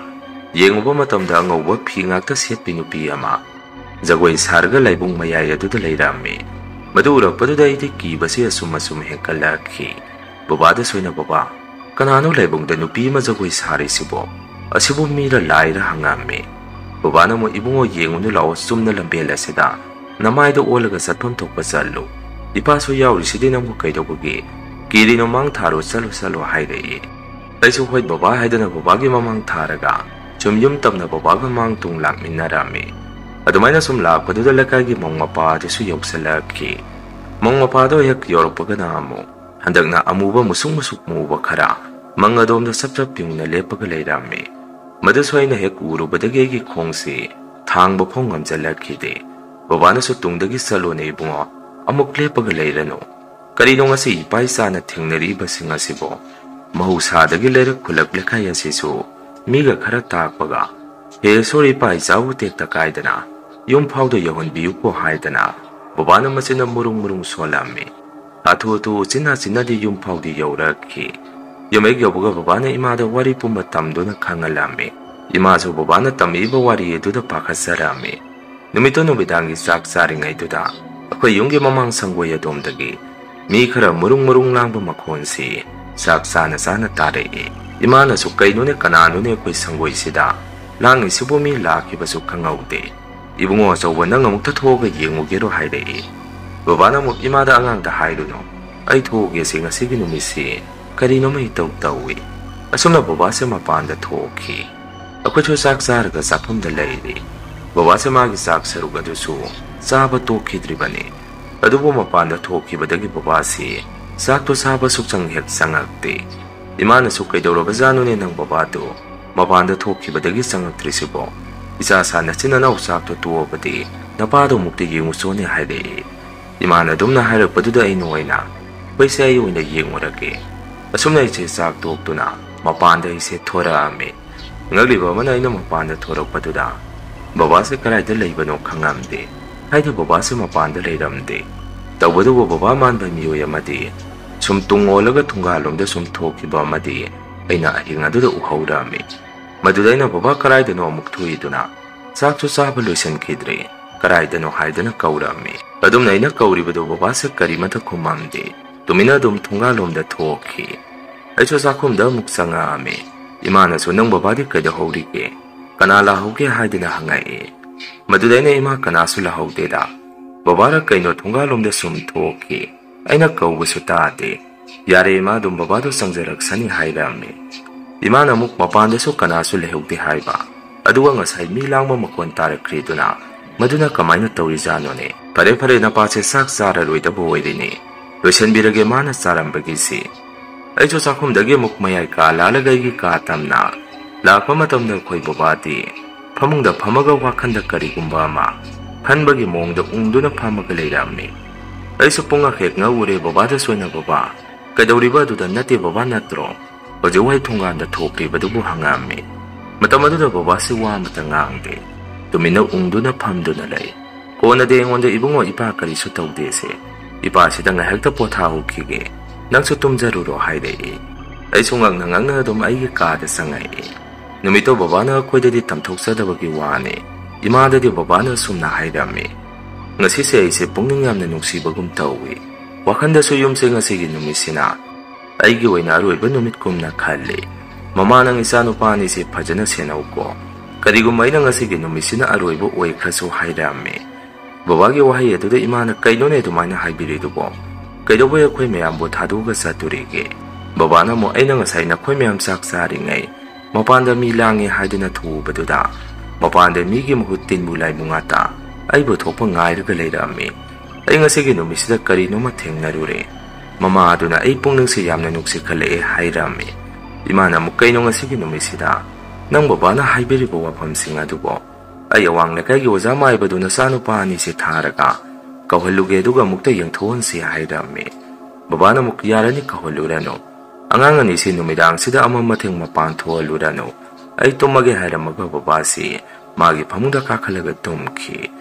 ꯌꯦꯡꯉꯨꯕ ꯃꯇꯝꯗ ꯑꯉꯧꯕ ꯐꯤ ꯉꯥꯛꯇ ꯁꯦꯠꯄꯤ ꯅꯨꯄꯤ ꯑꯃ ꯖꯒꯣꯏ ꯁꯥꯔꯒ ꯂꯥꯏꯕꯨꯡ ꯃꯌꯥꯏ ꯑꯗꯨꯗ ꯂꯩꯔꯝꯃꯤ꯫ ꯃꯗꯨ ꯎꯔꯛꯄꯗꯨꯗ ꯑꯩꯗꯤ ꯀꯤꯕꯁꯤ ꯑꯁꯨꯝ ꯑꯁꯨꯝ ꯍꯦꯟꯀꯠꯂꯛꯈꯤ꯫ ꯕꯕꯥꯗꯁꯨ ꯑꯩꯅ, "ꯕꯕꯥ, ꯀꯅꯥꯅꯣ ꯂꯥꯏꯕꯨꯡꯗ ꯅꯨꯄꯤ ꯑꯃ ꯖꯒꯣꯏ ꯁꯥꯔꯤꯁꯤꯕꯣ? ꯑꯁꯤꯕꯨ ꯃꯤꯔ ꯂꯥꯏꯔ?" ꯍꯪꯉꯝꯃꯤ꯫ ꯕꯕꯥꯅ ꯑꯃꯨꯛ, "ꯏꯕꯨꯡꯉꯣ, ꯌꯦꯡꯉꯨꯅꯨ, ꯂꯥꯛꯑꯣ, ꯆꯨꯝꯅ ꯂꯝꯕꯦꯜ ꯑꯁꯤꯗ ꯅꯃꯥꯏꯗ ꯑꯣꯜꯂꯒ ꯆꯠꯐꯝ ꯊꯣꯛꯄ ꯆꯠꯂꯨ꯫ ꯏꯄꯥꯁꯨ ꯌꯥꯎꯔꯤꯁꯤꯗꯤ, ꯅꯪꯕꯨ ꯀꯩꯗꯧꯕꯒꯤ ꯀꯤꯔꯤꯅꯣ? ꯃꯥꯡ ꯊꯥꯔꯣ, ꯆꯠꯂꯣ, ꯆꯠꯂꯣ" ꯍꯥꯏꯔꯛꯏ꯫ ꯑꯩꯁꯨ "ꯍꯣꯏ ꯕꯕꯥ" ꯍꯥꯏꯗꯨꯅ ꯕꯕꯥꯒꯤ ꯃꯃꯥꯡ ꯊꯥꯔꯒ ꯁꯨꯝ ꯌꯨꯝ ꯇꯝꯅ ꯕꯕꯥꯒ ꯃꯥꯡ ꯇꯨꯡ ꯂꯥꯛꯃꯤꯟꯅꯔꯝꯃꯤ꯫ ꯑꯗꯨꯃꯥꯏꯅ ꯁꯨꯝ ꯂꯥꯛꯄꯗꯨꯗ ꯂꯩꯀꯥꯏꯒꯤ ꯃꯧ ꯃꯄꯥ ꯑꯗꯨꯁꯨ ꯌꯧꯁꯤꯜꯂꯛꯈꯤ꯫ ꯃꯧ ꯃꯄꯥꯗꯣ ꯍꯦꯛ ꯌꯧꯔꯛꯄꯒꯅ ꯑꯃꯨꯛ ꯍꯟꯗꯛꯅ ꯑꯃꯨꯕ ꯃꯨꯁꯨꯛ ꯃꯨꯁꯨꯛ ꯃꯨꯕ ꯈꯔ ꯃꯪ ꯑꯗꯣꯝꯗ ꯆꯞ ꯆꯞ ꯌꯨꯡꯅ ꯂꯦꯞꯄꯒ ꯂꯩꯔꯝꯃꯤ꯫ ꯃꯗꯨꯁꯨ ꯑꯩꯅ ꯍꯦꯛ ꯎꯔꯨꯕꯗꯒꯤ ꯑꯩꯒꯤ ꯈꯣꯡꯁꯤ ꯊꯥꯡꯕ ꯐꯥꯎ ꯉꯝꯖꯜꯂꯛꯈꯤꯗꯦ꯫ ꯕꯕꯥꯅꯁꯨ ꯇꯨꯡꯗꯒꯤ, "ꯆꯠꯂꯣꯅꯦ ꯏꯕꯨꯡꯉꯣ, ꯑꯃꯨꯛ ꯂꯦꯞꯄꯒ ꯂꯩꯔꯅꯨ꯫ ꯀꯔꯤꯅꯣ ꯉꯁꯤ ꯏꯄꯥ ꯏꯆꯥꯅ ꯊꯦꯡꯅꯔꯤꯕꯁꯤꯡ ꯑꯁꯤꯕꯣ? ꯃꯍꯧꯁꯥꯗꯒꯤ ꯂꯩꯔꯛ ꯈꯨꯜꯂꯛ ꯂꯩꯀꯥꯏ ꯑꯁꯤꯁꯨ ꯃꯤꯒ ꯈꯔ ꯇꯥꯛꯄꯒ, ꯍꯦ ꯁꯣꯔꯤ ꯏꯄꯥ ꯏꯆꯥꯕꯨ ꯇꯦꯛꯇ ꯀꯥꯏꯗꯅ ꯌꯨꯝ ꯐꯥꯎꯗ ꯌꯧꯍꯟꯕꯤꯌꯨꯀꯣ" ꯍꯥꯏꯗꯅ ꯕꯕꯥꯅ ꯃꯆꯤꯟꯅ ꯃꯨꯔꯨꯡ ꯃꯨꯔꯨꯡ ꯁꯣꯜꯂꯝꯃꯤ꯫ ꯍꯥꯊꯨ ꯍꯥꯊꯨ ꯎꯆꯤꯟ ꯅꯥꯆꯤꯟꯅꯗꯤ ꯌꯨꯝ ꯐꯥꯎꯗꯤ ꯌꯧꯔꯛꯈꯤ꯫ ꯌꯨꯝ ꯍꯦꯛ ꯌꯧꯕꯒ ꯕꯕꯥꯅ ꯏꯃꯥꯗ ꯋꯥꯔꯤ ꯄꯨꯝꯕ ꯇꯝꯗꯨꯅ ꯈꯪꯍꯜꯂꯝꯃꯤ꯫ ꯏꯃꯥꯁꯨ ꯕꯕꯥꯅ ꯇꯝꯃꯛꯏꯕ ꯋꯥꯔꯤ ꯑꯗꯨꯗ ꯄꯥꯈꯠꯆꯔꯝꯃꯤ꯫ ꯅꯨꯃꯤꯠꯇꯨ ꯅꯨꯃꯤꯗꯥꯡꯒꯤ ꯆꯥꯛ ꯆꯥꯔꯤꯉꯩꯗꯨꯗ ꯑꯩꯈꯣꯏ ꯌꯨꯝꯒꯤ ꯃꯃꯥꯡ ꯁꯪꯒꯣꯏ ꯑꯗꯣꯝꯗꯒꯤ ꯃꯤ ꯈꯔ ꯃꯨꯔꯨꯡ ꯃꯨꯔꯨꯡ ꯂꯥꯡꯕ ꯃꯈꯣꯟꯁꯤ ꯆꯥꯛ ꯆꯥꯅ ꯆꯥꯅ ꯇꯥꯔꯛꯏ꯫ ꯏꯃꯥꯅꯁꯨ, "ꯀꯩꯅꯣꯅꯦ, ꯀꯅꯥꯅꯣꯅꯦ ꯑꯩꯈꯣꯏ ꯁꯪꯒꯣꯏꯁꯤꯗ ꯂꯥꯡꯉꯤꯁꯤꯕꯨ? ꯃꯤ ꯂꯥꯛꯈꯤꯕꯁꯨ ꯈꯪꯍꯧꯗꯦ꯫ ꯏꯕꯨꯡꯉꯣ ꯑꯆꯧꯕ, ꯅꯪ ꯑꯃꯨꯛꯇ ꯊꯣꯛꯑꯒ ꯌꯦꯡꯉꯨꯒꯦꯔꯣ?" ꯍꯥꯏꯔꯛꯏ꯫ ꯕꯕꯥꯅ ꯑꯃꯨꯛ ꯏꯃꯥꯗ, "ꯑꯉꯥꯡꯗ ꯍꯥꯏꯔꯨꯅꯨ, ꯑꯩ ꯊꯣꯛꯎꯒꯦꯁꯦ, ꯉꯁꯤꯒꯤ ꯅꯨꯃꯤꯠꯁꯤ ꯀꯔꯤꯅꯣꯃ ꯏꯇꯧ ꯇꯧꯏ"꯫ ꯑꯁꯨꯝꯅ ꯕꯕꯥꯁꯦ ꯃꯄꯥꯟꯗ ꯊꯣꯛꯈꯤ꯫ ꯑꯩꯈꯣꯏꯁꯨ ꯆꯥꯛ ꯆꯥꯔꯒ ꯆꯥꯛꯐꯝꯗ ꯂꯩꯔꯤ꯫ ꯕꯕꯥꯁꯦ ꯃꯥꯒꯤ ꯆꯥꯛ ꯁꯔꯨꯛ ꯑꯗꯨꯁꯨ ꯆꯥꯕ ꯇꯣꯛꯈꯤꯗ꯭ꯔꯤꯕꯅꯤ꯫ ꯑꯗꯨꯕꯨ ꯃꯄꯥꯟꯗ ꯊꯣꯛꯈꯤꯕꯗꯒꯤ ꯕꯕꯥꯁꯤ ꯆꯥꯛꯇꯣ ꯆꯥꯕ ꯁꯨꯛꯆꯪ ꯍꯦꯛ ꯆꯪꯉꯛꯇꯦ꯫ ꯏꯃꯥꯅꯁꯨ "ꯀꯩꯗꯧꯔꯕꯖꯥꯠꯅꯣꯅꯦ ꯅꯪ ꯕꯕꯥꯗꯨ ꯃꯄꯥꯟꯗ ꯊꯣꯛꯈꯤꯕꯗꯒꯤ ꯆꯪꯉꯛꯇ꯭ꯔꯤꯁꯤꯕꯣ? ꯏꯆꯥ ꯁꯥ ꯅꯆꯤꯟ ꯅꯅꯥꯎ ꯆꯥꯛꯇꯣ ꯇꯣꯛꯑꯕꯗꯤ ꯅꯄꯥꯗꯣ ꯑꯃꯨꯛꯇ ꯌꯦꯡꯉꯨꯆꯣꯅꯦ" ꯍꯥꯏꯔꯛꯏ꯫ ꯏꯃꯥꯅ ꯑꯗꯨꯝꯅ ꯍꯥꯏꯔꯛꯄꯗꯨꯗ ꯑꯩꯅ ꯑꯣꯏꯅ, "ꯍꯣꯏꯁꯦ, ꯑꯩ ꯑꯣꯏꯅ ꯌꯦꯡꯉꯨꯔꯒꯦ"꯫ ꯑꯁꯨꯝꯅ ꯑꯩꯁꯦ ꯆꯥꯛ ꯇꯣꯛꯇꯨꯅ ꯃꯄꯥꯟꯗ ꯑꯩꯁꯦ ꯊꯣꯔꯛꯑꯝꯃꯤ꯫ ꯉꯛꯂꯤꯕ ꯑꯃꯅ, ꯑꯩꯅ ꯃꯄꯥꯟꯗ ꯊꯣꯔꯛꯄꯗꯨꯗ ꯕꯕꯥꯁꯦ ꯀꯗꯥꯏꯗ ꯂꯩꯕꯅꯣ ꯈꯪꯉꯝꯗꯦ꯫ ꯍꯥꯏꯗꯤ ꯕꯕꯥꯁꯦ ꯃꯄꯥꯟꯗ ꯂꯩꯔꯝꯗꯦ꯫ ꯇꯧꯕꯗꯨꯕꯨ ꯕꯕꯥ ꯃꯥꯟꯕ ꯃꯤꯑꯣꯏ ꯑꯃꯗꯤ ꯁꯨꯝ ꯇꯨꯡ ꯑꯣꯜꯂꯒ ꯊꯣꯡꯒꯥꯜꯂꯣꯝꯗ ꯁꯨꯝ ꯊꯣꯛꯈꯤꯕ ꯑꯃꯗꯤ ꯑꯩꯅ ꯑꯍꯤꯡ ꯑꯗꯨꯗ ꯎꯍꯧꯔꯝꯃꯤ꯫ ꯃꯗꯨꯗ ꯑꯩꯅ "ꯕꯕꯥ ꯀꯗꯥꯏꯗꯅꯣ?" ꯑꯃꯨꯛ ꯊꯣꯛꯏꯗꯨꯅ, "ꯆꯥꯛꯁꯨ ꯆꯥꯕ ꯂꯣꯏꯁꯤꯟꯈꯤꯗ꯭ꯔꯤ, ꯀꯗꯥꯏꯗꯅꯣ?" ꯍꯥꯏꯗꯨꯅ ꯀꯧꯔꯝꯃꯤ꯫ ꯑꯗꯨꯝꯅ ꯑꯩꯅ ꯀꯧꯔꯤꯕꯗꯨ ꯕꯕꯥꯁꯦ ꯀꯔꯤꯃꯠꯇ ꯈꯨꯝꯃꯝꯗꯦ꯫ ꯇꯨꯃꯤꯟꯅ ꯑꯗꯨꯝ ꯊꯣꯡꯒꯥꯜꯂꯣꯝꯗ ꯊꯣꯛꯈꯤ꯫ ꯑꯩꯁꯨ ꯆꯥꯛꯈꯨꯝꯗ ꯑꯃꯨꯛ ꯆꯪꯉꯛꯑꯝꯃꯤ꯫ ꯏꯃꯥꯅꯁꯨ "ꯅꯪ ꯕꯕꯥꯗꯤ ꯀꯩꯗꯧꯍꯧꯔꯤꯒꯦ? ꯀꯅꯥ ꯂꯥꯛꯍꯧꯒꯦ?" ꯍꯥꯏꯗꯨꯅ ꯍꯪꯉꯛꯏ꯫ ꯃꯗꯨꯗ ꯑꯩꯅ, "ꯏꯃꯥ, ꯀꯅꯥꯁꯨ ꯂꯥꯛꯍꯧꯗꯦꯗ꯫ ꯕꯕꯥꯔ ꯀꯩꯅꯣ ꯊꯣꯡꯒꯥꯜꯂꯣꯝꯗ ꯁꯨꯝ ꯊꯣꯛꯈꯤ꯫ ꯑꯩꯅ ꯀꯧꯕꯁꯨ ꯇꯥꯗꯦ꯫ ꯌꯥꯔꯦ ꯏꯃꯥ, ꯑꯗꯨꯝ ꯕꯕꯥꯗꯣ ꯆꯪꯖꯔꯛꯁꯅꯤ" ꯍꯥꯏꯔꯛꯑꯝꯃꯤ꯫ ꯏꯃꯥꯅ ꯑꯃꯨꯛ ꯃꯄꯥꯟꯗꯁꯨ ꯀꯅꯥꯁꯨ ꯂꯩꯍꯧꯗꯦ ꯍꯥꯏꯕ꯫ ꯑꯗꯨꯒ ꯉꯁꯥꯏ ꯃꯤ ꯂꯥꯡꯕ ꯃꯈꯣꯟ ꯇꯥꯔꯛꯈ꯭ꯔꯤꯗꯨꯅ ꯃꯗꯨꯅ ꯀꯃꯥꯏꯅ ꯇꯧꯔꯤꯖꯥꯠꯅꯣꯅꯦ? ꯐꯔꯦ ꯐꯔꯦ, ꯅꯄꯥꯁꯦ ꯆꯥꯛ ꯆꯥꯔꯔꯣꯏꯗꯕ ꯑꯣꯏꯔꯦꯅꯦ꯫ ꯂꯣꯏꯁꯤꯟꯕꯤꯔꯒꯦ ꯃꯥꯅ ꯆꯥꯔꯝꯕꯒꯤꯁꯤ꯫ ꯑꯩꯁꯨ ꯆꯥꯛꯈꯨꯝꯗꯒꯤ ꯑꯃꯨꯛ ꯃꯌꯥꯏ ꯀꯥ ꯂꯥꯜꯂꯒ ꯑꯩꯒꯤ ꯀꯥ ꯇꯝꯅ ꯂꯥꯛꯄ ꯃꯇꯝꯗ ꯑꯩꯈꯣꯏ ꯕꯕꯥꯗꯤ ꯐꯃꯨꯡꯗ ꯐꯝꯃꯒ ꯋꯥꯈꯟꯗ ꯀꯔꯤꯒꯨꯝꯕ ꯑꯃ ꯈꯟꯕꯒꯤ ꯃꯑꯣꯡꯗ ꯎꯪꯗꯨꯅ ꯐꯝꯃꯒ ꯂꯩꯔꯝꯃꯤ꯫ ꯑꯩꯁꯨ ꯄꯨꯡꯉꯛ ꯍꯦꯛ ꯉꯛꯎꯔꯦ ꯕꯕꯥꯗꯁꯨ ꯑꯩꯅ, "ꯕꯕꯥ, ꯀꯩꯗꯧꯔꯤꯕ ꯑꯗꯨꯗ? ꯅꯠꯇꯦ ꯕꯕꯥ ꯅꯠꯇ꯭ꯔꯣ ꯍꯧꯖꯤꯛ ꯋꯥꯏ ꯊꯣꯡꯒꯥꯟꯗ ꯊꯣꯛꯂꯤꯕꯗꯨꯕꯨ?" ꯍꯪꯉꯛꯑꯝꯃꯤ꯫ ꯃꯇꯝ ꯑꯗꯨꯗ ꯕꯕꯥꯁꯤ ꯋꯥ ꯑꯃꯇ ꯉꯥꯡꯗꯦ꯫ ꯇꯨꯃꯤꯟꯅ ꯎꯪꯗꯨꯅ ꯐꯝꯗꯨꯅ ꯂꯩ꯫ ꯀꯣꯟꯅꯗꯤ ꯑꯩꯉꯣꯟꯗ, "ꯏꯕꯨꯡꯉꯣ, ꯏꯄꯥ ꯀꯔꯤꯁꯨ ꯇꯧꯗꯦꯁꯦ꯫ ꯏꯄꯥꯁꯤꯗ ꯉꯥꯏꯍꯥꯛꯇ ꯄꯣꯊꯥꯍꯧꯈꯤꯒꯦ꯫ ꯅꯪꯁꯨ ꯇꯨꯝꯖꯔꯨꯔꯣ" ꯍꯥꯏꯔꯛꯏ꯫ ꯑꯩꯁꯨ ꯉꯛꯅ ꯉꯛꯅ ꯑꯗꯨꯝ ꯑꯩꯒꯤ ꯀꯥꯗ ꯆꯪꯉꯛꯏ꯫ ꯅꯨꯃꯤꯠꯇꯣ ꯕꯕꯥꯅ ꯑꯩꯈꯣꯏꯗꯗꯤ ꯇꯝꯊꯣꯛꯆꯗꯕꯒꯤ ꯋꯥꯅꯤ꯫ ꯏꯃꯥꯗꯗꯤ ꯕꯕꯥꯅ ꯑꯁꯨꯝꯅ ꯍꯥꯏꯔꯝꯃꯤ, "ꯉꯁꯤꯁꯦ ꯑꯩꯁꯦ ꯄꯨꯛꯅꯤꯡ ꯌꯥꯝꯅ ꯅꯨꯡꯁꯤꯕꯒꯨꯝ ꯇꯧꯏ꯫ ꯋꯥꯈꯜꯗꯁꯨ ꯌꯨꯝꯁꯦ ꯉꯁꯤꯒꯤ ꯅꯨꯃꯤꯠꯁꯤꯅ ꯑꯩꯒꯤ ꯑꯣꯏꯅ ꯑꯔꯣꯏꯕ ꯅꯨꯃꯤꯠꯀꯨꯝꯅ ꯈꯜꯂꯤ꯫ ꯃꯃꯥ, ꯅꯪ ꯏꯆꯥꯅꯨꯄꯥ ꯑꯅꯤꯁꯦ ꯐꯖꯅ ꯁꯦꯟꯅꯧꯀꯣ꯫ ꯀꯔꯤꯒꯨꯝꯕ ꯑꯩꯅ ꯉꯁꯤꯒꯤ ꯅꯨꯃꯤꯠꯁꯤꯅ ꯑꯔꯣꯏꯕ ꯑꯣꯏꯈ꯭ꯔꯁꯨ" ꯍꯥꯏꯔꯝꯃꯤ꯫ ꯕꯕꯥꯒꯤ ꯋꯥꯍꯩ ꯑꯗꯨꯗ ꯏꯃꯥꯅ, "ꯀꯩꯅꯣꯅꯦ ꯑꯗꯨꯃꯥꯏꯅ ꯍꯥꯏꯕꯤꯔꯤꯗꯨꯕꯣ? ꯀꯩꯗꯧꯕꯩ ꯑꯩꯈꯣꯏ ꯃꯌꯥꯝꯕꯨ ꯊꯥꯗꯣꯛꯑꯒ ꯆꯠꯇꯣꯔꯤꯒꯦ?" ꯕꯕꯥꯅ ꯑꯃꯨꯛ, "ꯑꯩꯅ ꯉꯁꯥꯏ ꯅꯈꯣꯏ ꯃꯌꯥꯝ ꯆꯥꯛ ꯆꯥꯔꯤꯉꯩ ꯃꯄꯥꯟꯗ ꯃꯤ ꯂꯥꯡꯉꯦ ꯍꯥꯏꯗꯨꯅ ꯊꯣꯛꯎꯕꯗꯨꯗ, ꯃꯄꯥꯟꯗ ꯃꯤꯒꯤ ꯃꯍꯨꯠ ꯇꯤꯟꯕꯨ ꯂꯥꯏꯕꯨ ꯉꯥꯛꯇ ꯑꯩꯕꯨ ꯊꯣꯛꯄ ꯉꯥꯏꯔꯒ ꯂꯩꯔꯛꯑꯝꯃꯤ꯫ ꯑꯩ ꯉꯁꯤꯒꯤ ꯅꯨꯃꯤꯠꯁꯤꯗ ꯀꯔꯤꯅꯣꯃ ꯊꯦꯡꯅꯔꯨꯔꯦ꯫ ꯃꯃꯥ ꯑꯗꯨꯅ ꯑꯩ ꯄꯨꯛꯅꯤꯡꯁꯦ ꯌꯥꯝꯅ ꯅꯨꯡꯁꯤꯈꯠꯂꯛꯑꯦ ꯍꯥꯏꯔꯝꯃꯤ꯫ ꯏꯃꯥꯅ ꯑꯃꯨꯛ, "ꯀꯩꯅꯣ ꯉꯁꯤꯒꯤ ꯅꯨꯃꯤꯠꯁꯤꯗ ꯅꯪ ꯕꯕꯥꯅ ꯍꯥꯏꯕꯤꯔꯤꯕ ꯋꯥꯐꯝꯁꯤꯡ ꯑꯗꯨꯕꯣ? ꯑꯩ ꯑꯋꯥꯡ ꯂꯩꯀꯥꯏꯒꯤ ꯑꯣꯖꯥ ꯃꯥꯏꯕꯗꯨ ꯅꯆꯥꯅꯨꯄꯥ ꯑꯅꯤꯁꯦ ꯊꯥꯔꯒ ꯀꯧꯍꯜꯂꯨꯒꯦ, ꯑꯗꯨꯒ ꯑꯃꯨꯛꯇ ꯌꯦꯡꯊꯣꯛꯍꯟꯁꯤ" ꯍꯥꯏꯔꯝꯃꯤ꯫ ꯕꯕꯥꯅ ꯑꯃꯨꯛ, "ꯌꯥꯔꯅꯤ, ꯀꯧꯍꯜꯂꯨꯔꯅꯨ꯫ ꯑꯉꯥꯡ ꯑꯅꯤꯁꯤ ꯅꯨꯃꯤꯗꯥꯡꯁꯤꯗ ꯑꯃ ꯃꯊꯦꯡ ꯃꯄꯥꯟ ꯊꯣꯛꯍꯜꯂꯨꯔꯅꯨ꯫ ꯑꯩ ꯇꯨꯝꯃꯒꯦ" ꯍꯥꯏꯔꯝꯃꯒ ꯕꯕꯥꯁꯤ ꯃꯥꯒꯤ ꯐꯃꯨꯡꯗ ꯀꯥꯈꯠꯂꯒ ꯇꯨꯝꯈꯤ꯫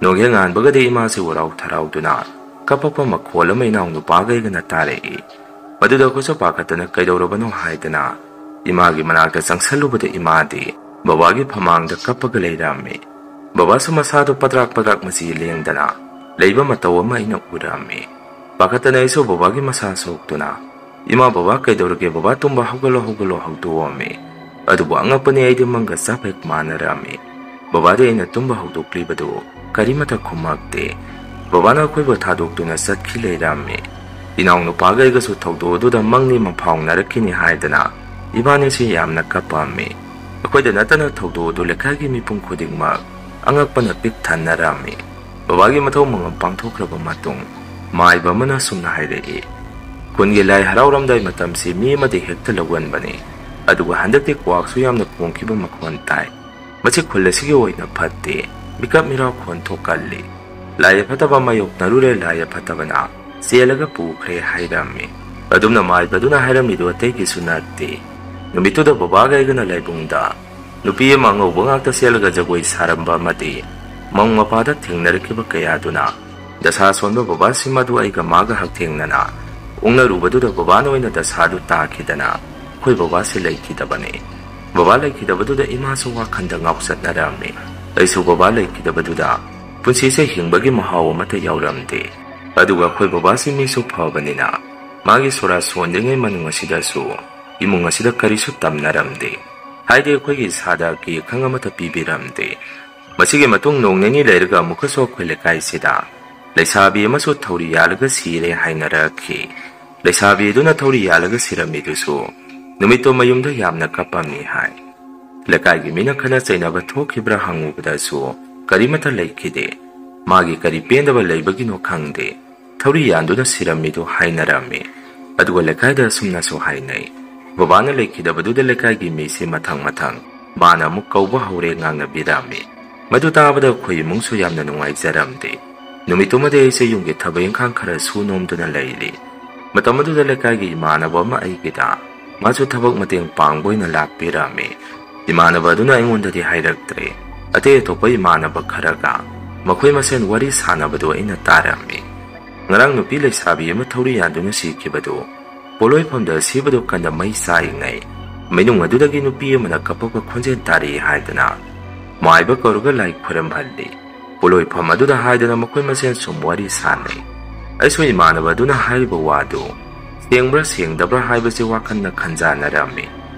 ꯅꯣꯡꯍꯦꯛ ꯉꯥꯟꯕꯒꯗꯤ ꯏꯃꯥꯁꯤ ꯋꯥꯔꯥꯎ ꯊꯔꯥꯎꯗꯨꯅ ꯀꯞꯄꯛꯄ ꯃꯈꯣꯜ ꯑꯃ ꯏꯅꯥꯎꯅꯨꯄꯥꯈꯩꯒꯅ ꯇꯥꯔꯛꯏ꯫ ꯃꯗꯨꯗ ꯑꯩꯈꯣꯏꯁꯨ ꯄꯥꯈꯠꯇꯅ ꯀꯩꯗꯧꯔꯕꯅꯣ ꯍꯥꯏꯗꯅ ꯏꯃꯥꯒꯤ ꯃꯅꯥꯛꯇ ꯆꯪꯁꯜꯂꯨꯕꯗ ꯏꯃꯥꯗꯤ ꯕꯕꯥꯒꯤ ꯐꯃꯥꯡꯗ ꯀꯞꯄꯒ ꯂꯩꯔꯝꯃꯤ꯫ ꯕꯕꯥꯁꯨ ꯃꯁꯥꯗꯨ ꯄꯗ꯭ꯔꯥꯛ ꯄꯗ꯭ꯔꯥꯛ ꯃꯆꯤ ꯂꯦꯡꯗꯅ ꯂꯩꯕ ꯃꯇꯧ ꯑꯃ ꯑꯩꯅ ꯎꯔꯝꯃꯤ꯫ ꯄꯥꯈꯠꯇꯅ ꯑꯩꯁꯨ ꯕꯕꯥꯒꯤ ꯃꯁꯥ ꯁꯣꯛꯇꯨꯅ, "ꯏꯃꯥ, ꯕꯕꯥ, ꯀꯩꯗꯧꯔꯒꯦ? ꯕꯕꯥ ꯇꯨꯝꯕ ꯍꯧꯒꯠꯂꯣ, ꯍꯧꯒꯠꯂꯣ" ꯍꯧꯗꯣꯛꯑꯝꯃꯤ꯫ ꯑꯗꯨꯕꯨ ꯑꯉꯛꯄꯅꯤ, ꯑꯩꯗꯤ ꯃꯪꯒ ꯆꯞ ꯍꯦꯛ ꯃꯥꯟꯅꯔꯝꯃꯤ꯫ ꯕꯕꯥꯗꯤ ꯑꯩꯅ ꯇꯨꯝꯕ ꯍꯧꯗꯣꯛꯂꯤꯕꯗꯨ ꯀꯔꯤꯃꯠꯇ ꯈꯨꯝꯃꯛꯇꯦ꯫ ꯕꯕꯥꯅ ꯑꯩꯈꯣꯏꯕꯨ ꯊꯥꯗꯣꯛꯇꯨꯅ ꯆꯠꯈꯤ ꯂꯩꯔꯝꯃꯤ꯫ ꯏꯅꯥꯎꯅꯨꯄꯥꯒ ꯑꯩꯒꯁꯨ ꯊꯧꯗꯣꯛ ꯑꯗꯨꯗ ꯃꯪꯅꯤ ꯃꯐꯥꯎꯅꯔꯛꯈꯤꯅꯤ ꯍꯥꯏꯗꯅ ꯏꯕꯥꯅꯤꯁꯤ ꯌꯥꯝꯅ ꯀꯞꯄꯝꯃꯤ꯫ ꯑꯩꯈꯣꯏꯗ ꯅꯠꯇꯅ ꯊꯧꯗꯣꯛ ꯑꯗꯨ ꯂꯩꯀꯥꯏꯒꯤ ꯃꯤꯄꯨꯝ ꯈꯨꯗꯤꯡꯃꯛ ꯑꯉꯛꯄꯅ ꯄꯤꯛ ꯊꯟꯅꯔꯝꯃꯤ꯫ ꯕꯕꯥꯒꯤ ꯃꯊꯧ ꯃꯉꯝ ꯄꯥꯡꯊꯣꯛꯈ꯭ꯔꯕ ꯃꯇꯨꯡ, ꯃꯥꯏꯕ ꯑꯃꯅ ꯑꯁꯨꯝꯅ ꯍꯥꯏꯔꯛꯏ, "ꯈꯨꯟꯒꯤ ꯂꯥꯏ ꯍꯔꯥꯎꯔꯝꯗꯥꯏ ꯃꯇꯝꯁꯤ ꯃꯤ ꯑꯃꯗꯤ ꯍꯦꯛꯇ ꯂꯧꯒꯟꯕꯅꯤ, ꯑꯗꯨꯒ ꯍꯟꯗꯛꯇꯤ ꯀ꯭ꯋꯥꯛꯁꯨ ꯌꯥꯝꯅ ꯈꯣꯡꯈꯤꯕ ꯃꯈꯣꯟ ꯇꯥꯏ꯫ ꯃꯁꯤ ꯈꯨꯜ ꯑꯁꯤꯒꯤ ꯑꯣꯏꯅ ꯐꯠꯇꯦ, ꯃꯤꯀꯞ ꯃꯤꯔꯥꯎ ꯈꯣꯟꯊꯣꯛ ꯀꯜꯂꯤ꯫ ꯂꯥꯏ ꯑꯐꯠꯇꯕ ꯃꯥꯌꯣꯛꯅꯔꯨꯔꯦ, ꯂꯥꯏ ꯑꯐꯠꯇꯕꯅ ꯆꯦꯜꯂꯒ ꯄꯨꯈ꯭ꯔꯦ" ꯍꯥꯏꯔꯝꯃꯤ꯫ ꯑꯗꯨꯝꯅ ꯃꯥꯏꯕꯗꯨꯅ ꯍꯥꯏꯔꯝꯃꯤꯗꯨ ꯑꯇꯩꯒꯤꯁꯨ ꯅꯠꯇꯦ꯫ ꯅꯨꯃꯤꯠꯇꯨꯗ ꯕꯕꯥꯒ ꯑꯩꯒꯅ ꯂꯥꯏꯕꯨꯡꯗ ꯅꯨꯄꯤ ꯑꯃ ꯑꯉꯧꯕ ꯉꯥꯛꯇ ꯁꯦꯠꯂꯒ ꯖꯒꯣꯏ ꯁꯥꯔꯝꯕ ꯑꯃꯗꯤ ꯃꯪ ꯃꯄꯥꯗ ꯊꯦꯡꯅꯔꯛꯈꯤꯕ ꯀꯌꯥꯗꯨꯅ ꯗꯁꯥ ꯁꯣꯟꯕ ꯕꯕꯥꯁꯤ ꯃꯗꯨ ꯑꯩꯒ ꯃꯥꯒ ꯍꯛꯊꯦꯡꯅꯅ ꯎꯪꯅꯔꯨꯕꯗꯨꯗ ꯕꯕꯥꯅ ꯑꯣꯏꯅ ꯗꯁꯥꯗꯨ ꯇꯥꯈꯤꯗꯅ ꯑꯩꯈꯣꯏ ꯕꯕꯥꯁꯤ ꯂꯩꯈꯤꯗꯕꯅꯤ꯫ ꯕꯕꯥ ꯂꯩꯈꯤꯗꯕꯗꯨꯗ ꯏꯃꯥꯁꯨ ꯋꯥꯈꯟꯗ ꯉꯥꯎꯆꯠꯅꯔꯝꯃꯤ꯫ ꯑꯩꯁꯨ ꯕꯕꯥ ꯂꯩꯈꯤꯗꯕꯗꯨꯗ ꯄꯨꯟꯁꯤꯁꯦ ꯍꯤꯡꯕꯒꯤ ꯃꯍꯥꯎ ꯑꯃꯠꯇ ꯌꯥꯎꯔꯝꯗꯦ꯫ ꯑꯗꯨꯒ ꯑꯩꯈꯣꯏ ꯕꯕꯥꯁꯤ ꯃꯤꯁꯨ ꯐꯕꯅꯤꯅ ꯃꯥꯒꯤ ꯁꯣꯔꯥ ꯁꯣꯟꯗ꯭ꯔꯤꯉꯩ ꯃꯅꯨꯡ ꯑꯁꯤꯗꯁꯨ ꯏꯃꯨꯡ ꯑꯁꯤꯗ ꯀꯔꯤꯁꯨ ꯇꯝꯅꯔꯝꯗꯦ꯫ ꯍꯥꯏꯗꯤ ꯑꯩꯈꯣꯏꯒꯤ ꯏꯁꯥꯗ ꯀꯦꯛ ꯈꯪ ꯑꯃꯠꯇ ꯄꯤꯕꯤꯔꯝꯗꯦ꯫ ꯃꯁꯤꯒꯤ ꯃꯇꯨꯡ ꯅꯣꯡ ꯅꯤꯅꯤ ꯂꯩꯔꯒ ꯑꯃꯨꯛꯀꯁꯨ ꯑꯩꯈꯣꯏ ꯂꯩꯀꯥꯏꯁꯤꯗ ꯂꯩꯁꯥꯕꯤ ꯑꯃꯁꯨ ꯊꯧꯔꯤ ꯌꯥꯜꯂꯒ ꯁꯤꯔꯦ ꯍꯥꯏꯅꯔꯛꯈꯤ꯫ ꯂꯩꯁꯥꯕꯤ ꯑꯗꯨꯅ ꯊꯧꯔꯤ ꯌꯥꯜꯂꯒ ꯁꯤꯔꯝꯃꯤꯗꯨꯁꯨ ꯅꯨꯃꯤꯠꯇꯨ ꯃꯌꯨꯝꯗ ꯌꯥꯝꯅ ꯀꯞꯄꯝꯃꯤ ꯍꯥꯏ꯫ ꯂꯩꯀꯥꯏꯒꯤ ꯃꯤꯅ ꯈꯠꯅ ꯆꯩꯅꯕ ꯊꯣꯛꯈꯤꯕ꯭ꯔꯥ ꯍꯪꯉꯨꯕꯗꯁꯨ ꯀꯔꯤꯃꯠꯇ ꯂꯩꯈꯤꯗꯦ꯫ ꯃꯥꯒꯤ ꯀꯔꯤ ꯄꯦꯟꯗꯕ ꯂꯩꯕꯒꯤꯅꯣ ꯈꯪꯗꯦ꯫ ꯊꯧꯔꯤ ꯌꯥꯟꯗꯨꯅ ꯁꯤꯔꯝꯃꯤꯗꯨ ꯍꯥꯏꯅꯔꯝꯃꯤ꯫ ꯑꯗꯨꯒ ꯂꯩꯀꯥꯏꯗ ꯑꯁꯨꯝꯅꯁꯨ ꯍꯥꯏꯅꯩ, ꯕꯕꯥꯅ ꯂꯩꯈꯤꯗꯕꯗꯨꯗ ꯂꯩꯀꯥꯏꯒꯤ ꯃꯤꯁꯤ ꯃꯊꯪ ꯃꯊꯪ ꯃꯥꯅ ꯑꯃꯨꯛ ꯀꯧꯕ ꯍꯧꯔꯦ ꯉꯥꯡꯅꯕꯤꯔꯝꯃꯤ꯫ ꯃꯗꯨ ꯇꯥꯕꯗ ꯑꯩꯈꯣꯏ ꯏꯃꯨꯡꯁꯨ ꯌꯥꯝꯅ ꯅꯨꯡꯉꯥꯏꯖꯔꯝꯗꯦ꯫ ꯅꯨꯃꯤꯠꯇꯨꯃꯗꯤ ꯑꯩꯁꯦ ꯌꯨꯝꯒꯤ ꯊꯕꯛ ꯏꯪꯈꯥꯡ ꯈꯔ ꯁꯨ ꯅꯣꯝꯗꯨꯅ ꯂꯩꯔꯤ꯫ ꯃꯇꯝ ꯑꯗꯨꯗ ꯂꯩꯀꯥꯏꯒꯤ ꯏꯃꯥꯟꯅꯕ ꯑꯃ ꯑꯩꯒꯤꯗ ꯃꯥꯁꯨ ꯊꯕꯛ ꯃꯇꯦꯡ ꯄꯥꯡꯕ ꯑꯣꯏꯅ ꯂꯥꯛꯄꯤꯔꯝꯃꯤ꯫ ꯏꯃꯥꯟꯅꯕ ꯑꯗꯨꯅ ꯑꯩꯉꯣꯟꯗꯗꯤ ꯍꯥꯏꯔꯛꯇ꯭ꯔꯦ꯫ ꯑꯇꯩ ꯑꯇꯣꯞꯄ ꯏꯃꯥꯟꯅꯕ ꯈꯔꯒ ꯃꯈꯣꯏ ꯃꯁꯦꯟ ꯋꯥꯔꯤ ꯁꯥꯟꯅꯕꯗꯨ ꯑꯩꯅ ꯇꯥꯔꯝꯃꯤ꯫ ꯉꯔꯥꯡ ꯅꯨꯄꯤ ꯂꯩꯁꯥꯕꯤ ꯑꯃ ꯊꯧꯔꯤ ꯌꯥꯟꯗꯨꯅ ꯁꯤꯈꯤꯕꯗꯨ ꯄꯣꯠꯂꯣꯏꯐꯝꯗ ꯁꯤꯕꯗꯨ ꯀꯟꯅ ꯃꯩ ꯆꯥꯔꯤꯉꯩ ꯃꯅꯨꯡ ꯑꯗꯨꯗꯒꯤ ꯅꯨꯄꯤ ꯑꯃꯅ ꯀꯞꯄꯛꯄ ꯈꯣꯟꯖꯦꯜ ꯇꯥꯔꯛꯏ ꯍꯥꯏꯗꯅ ꯃꯥꯏꯕ ꯀꯧꯔꯒ ꯂꯥꯏ ꯈꯨꯔꯝꯍꯜꯂꯤ꯫ ꯄꯣꯠꯂꯣꯏꯐꯝ ꯑꯗꯨꯗ ꯍꯥꯏꯗꯅ ꯃꯈꯣꯏ ꯃꯁꯦꯟ ꯁꯨꯝ ꯋꯥꯔꯤ ꯁꯥꯟꯅꯩ꯫ ꯑꯩꯁꯨ ꯏꯃꯥꯟꯅꯕ ꯑꯗꯨꯅ ꯍꯥꯏꯔꯤꯕ ꯋꯥꯗꯨ ꯁꯦꯡꯕ꯭ꯔꯥ ꯁꯦꯡꯗꯕ꯭ꯔꯥ ꯍꯥꯏꯕꯁꯤ ꯋꯥꯈꯜꯅ ꯈꯟꯖꯥꯟꯅꯔꯝꯃꯤ꯫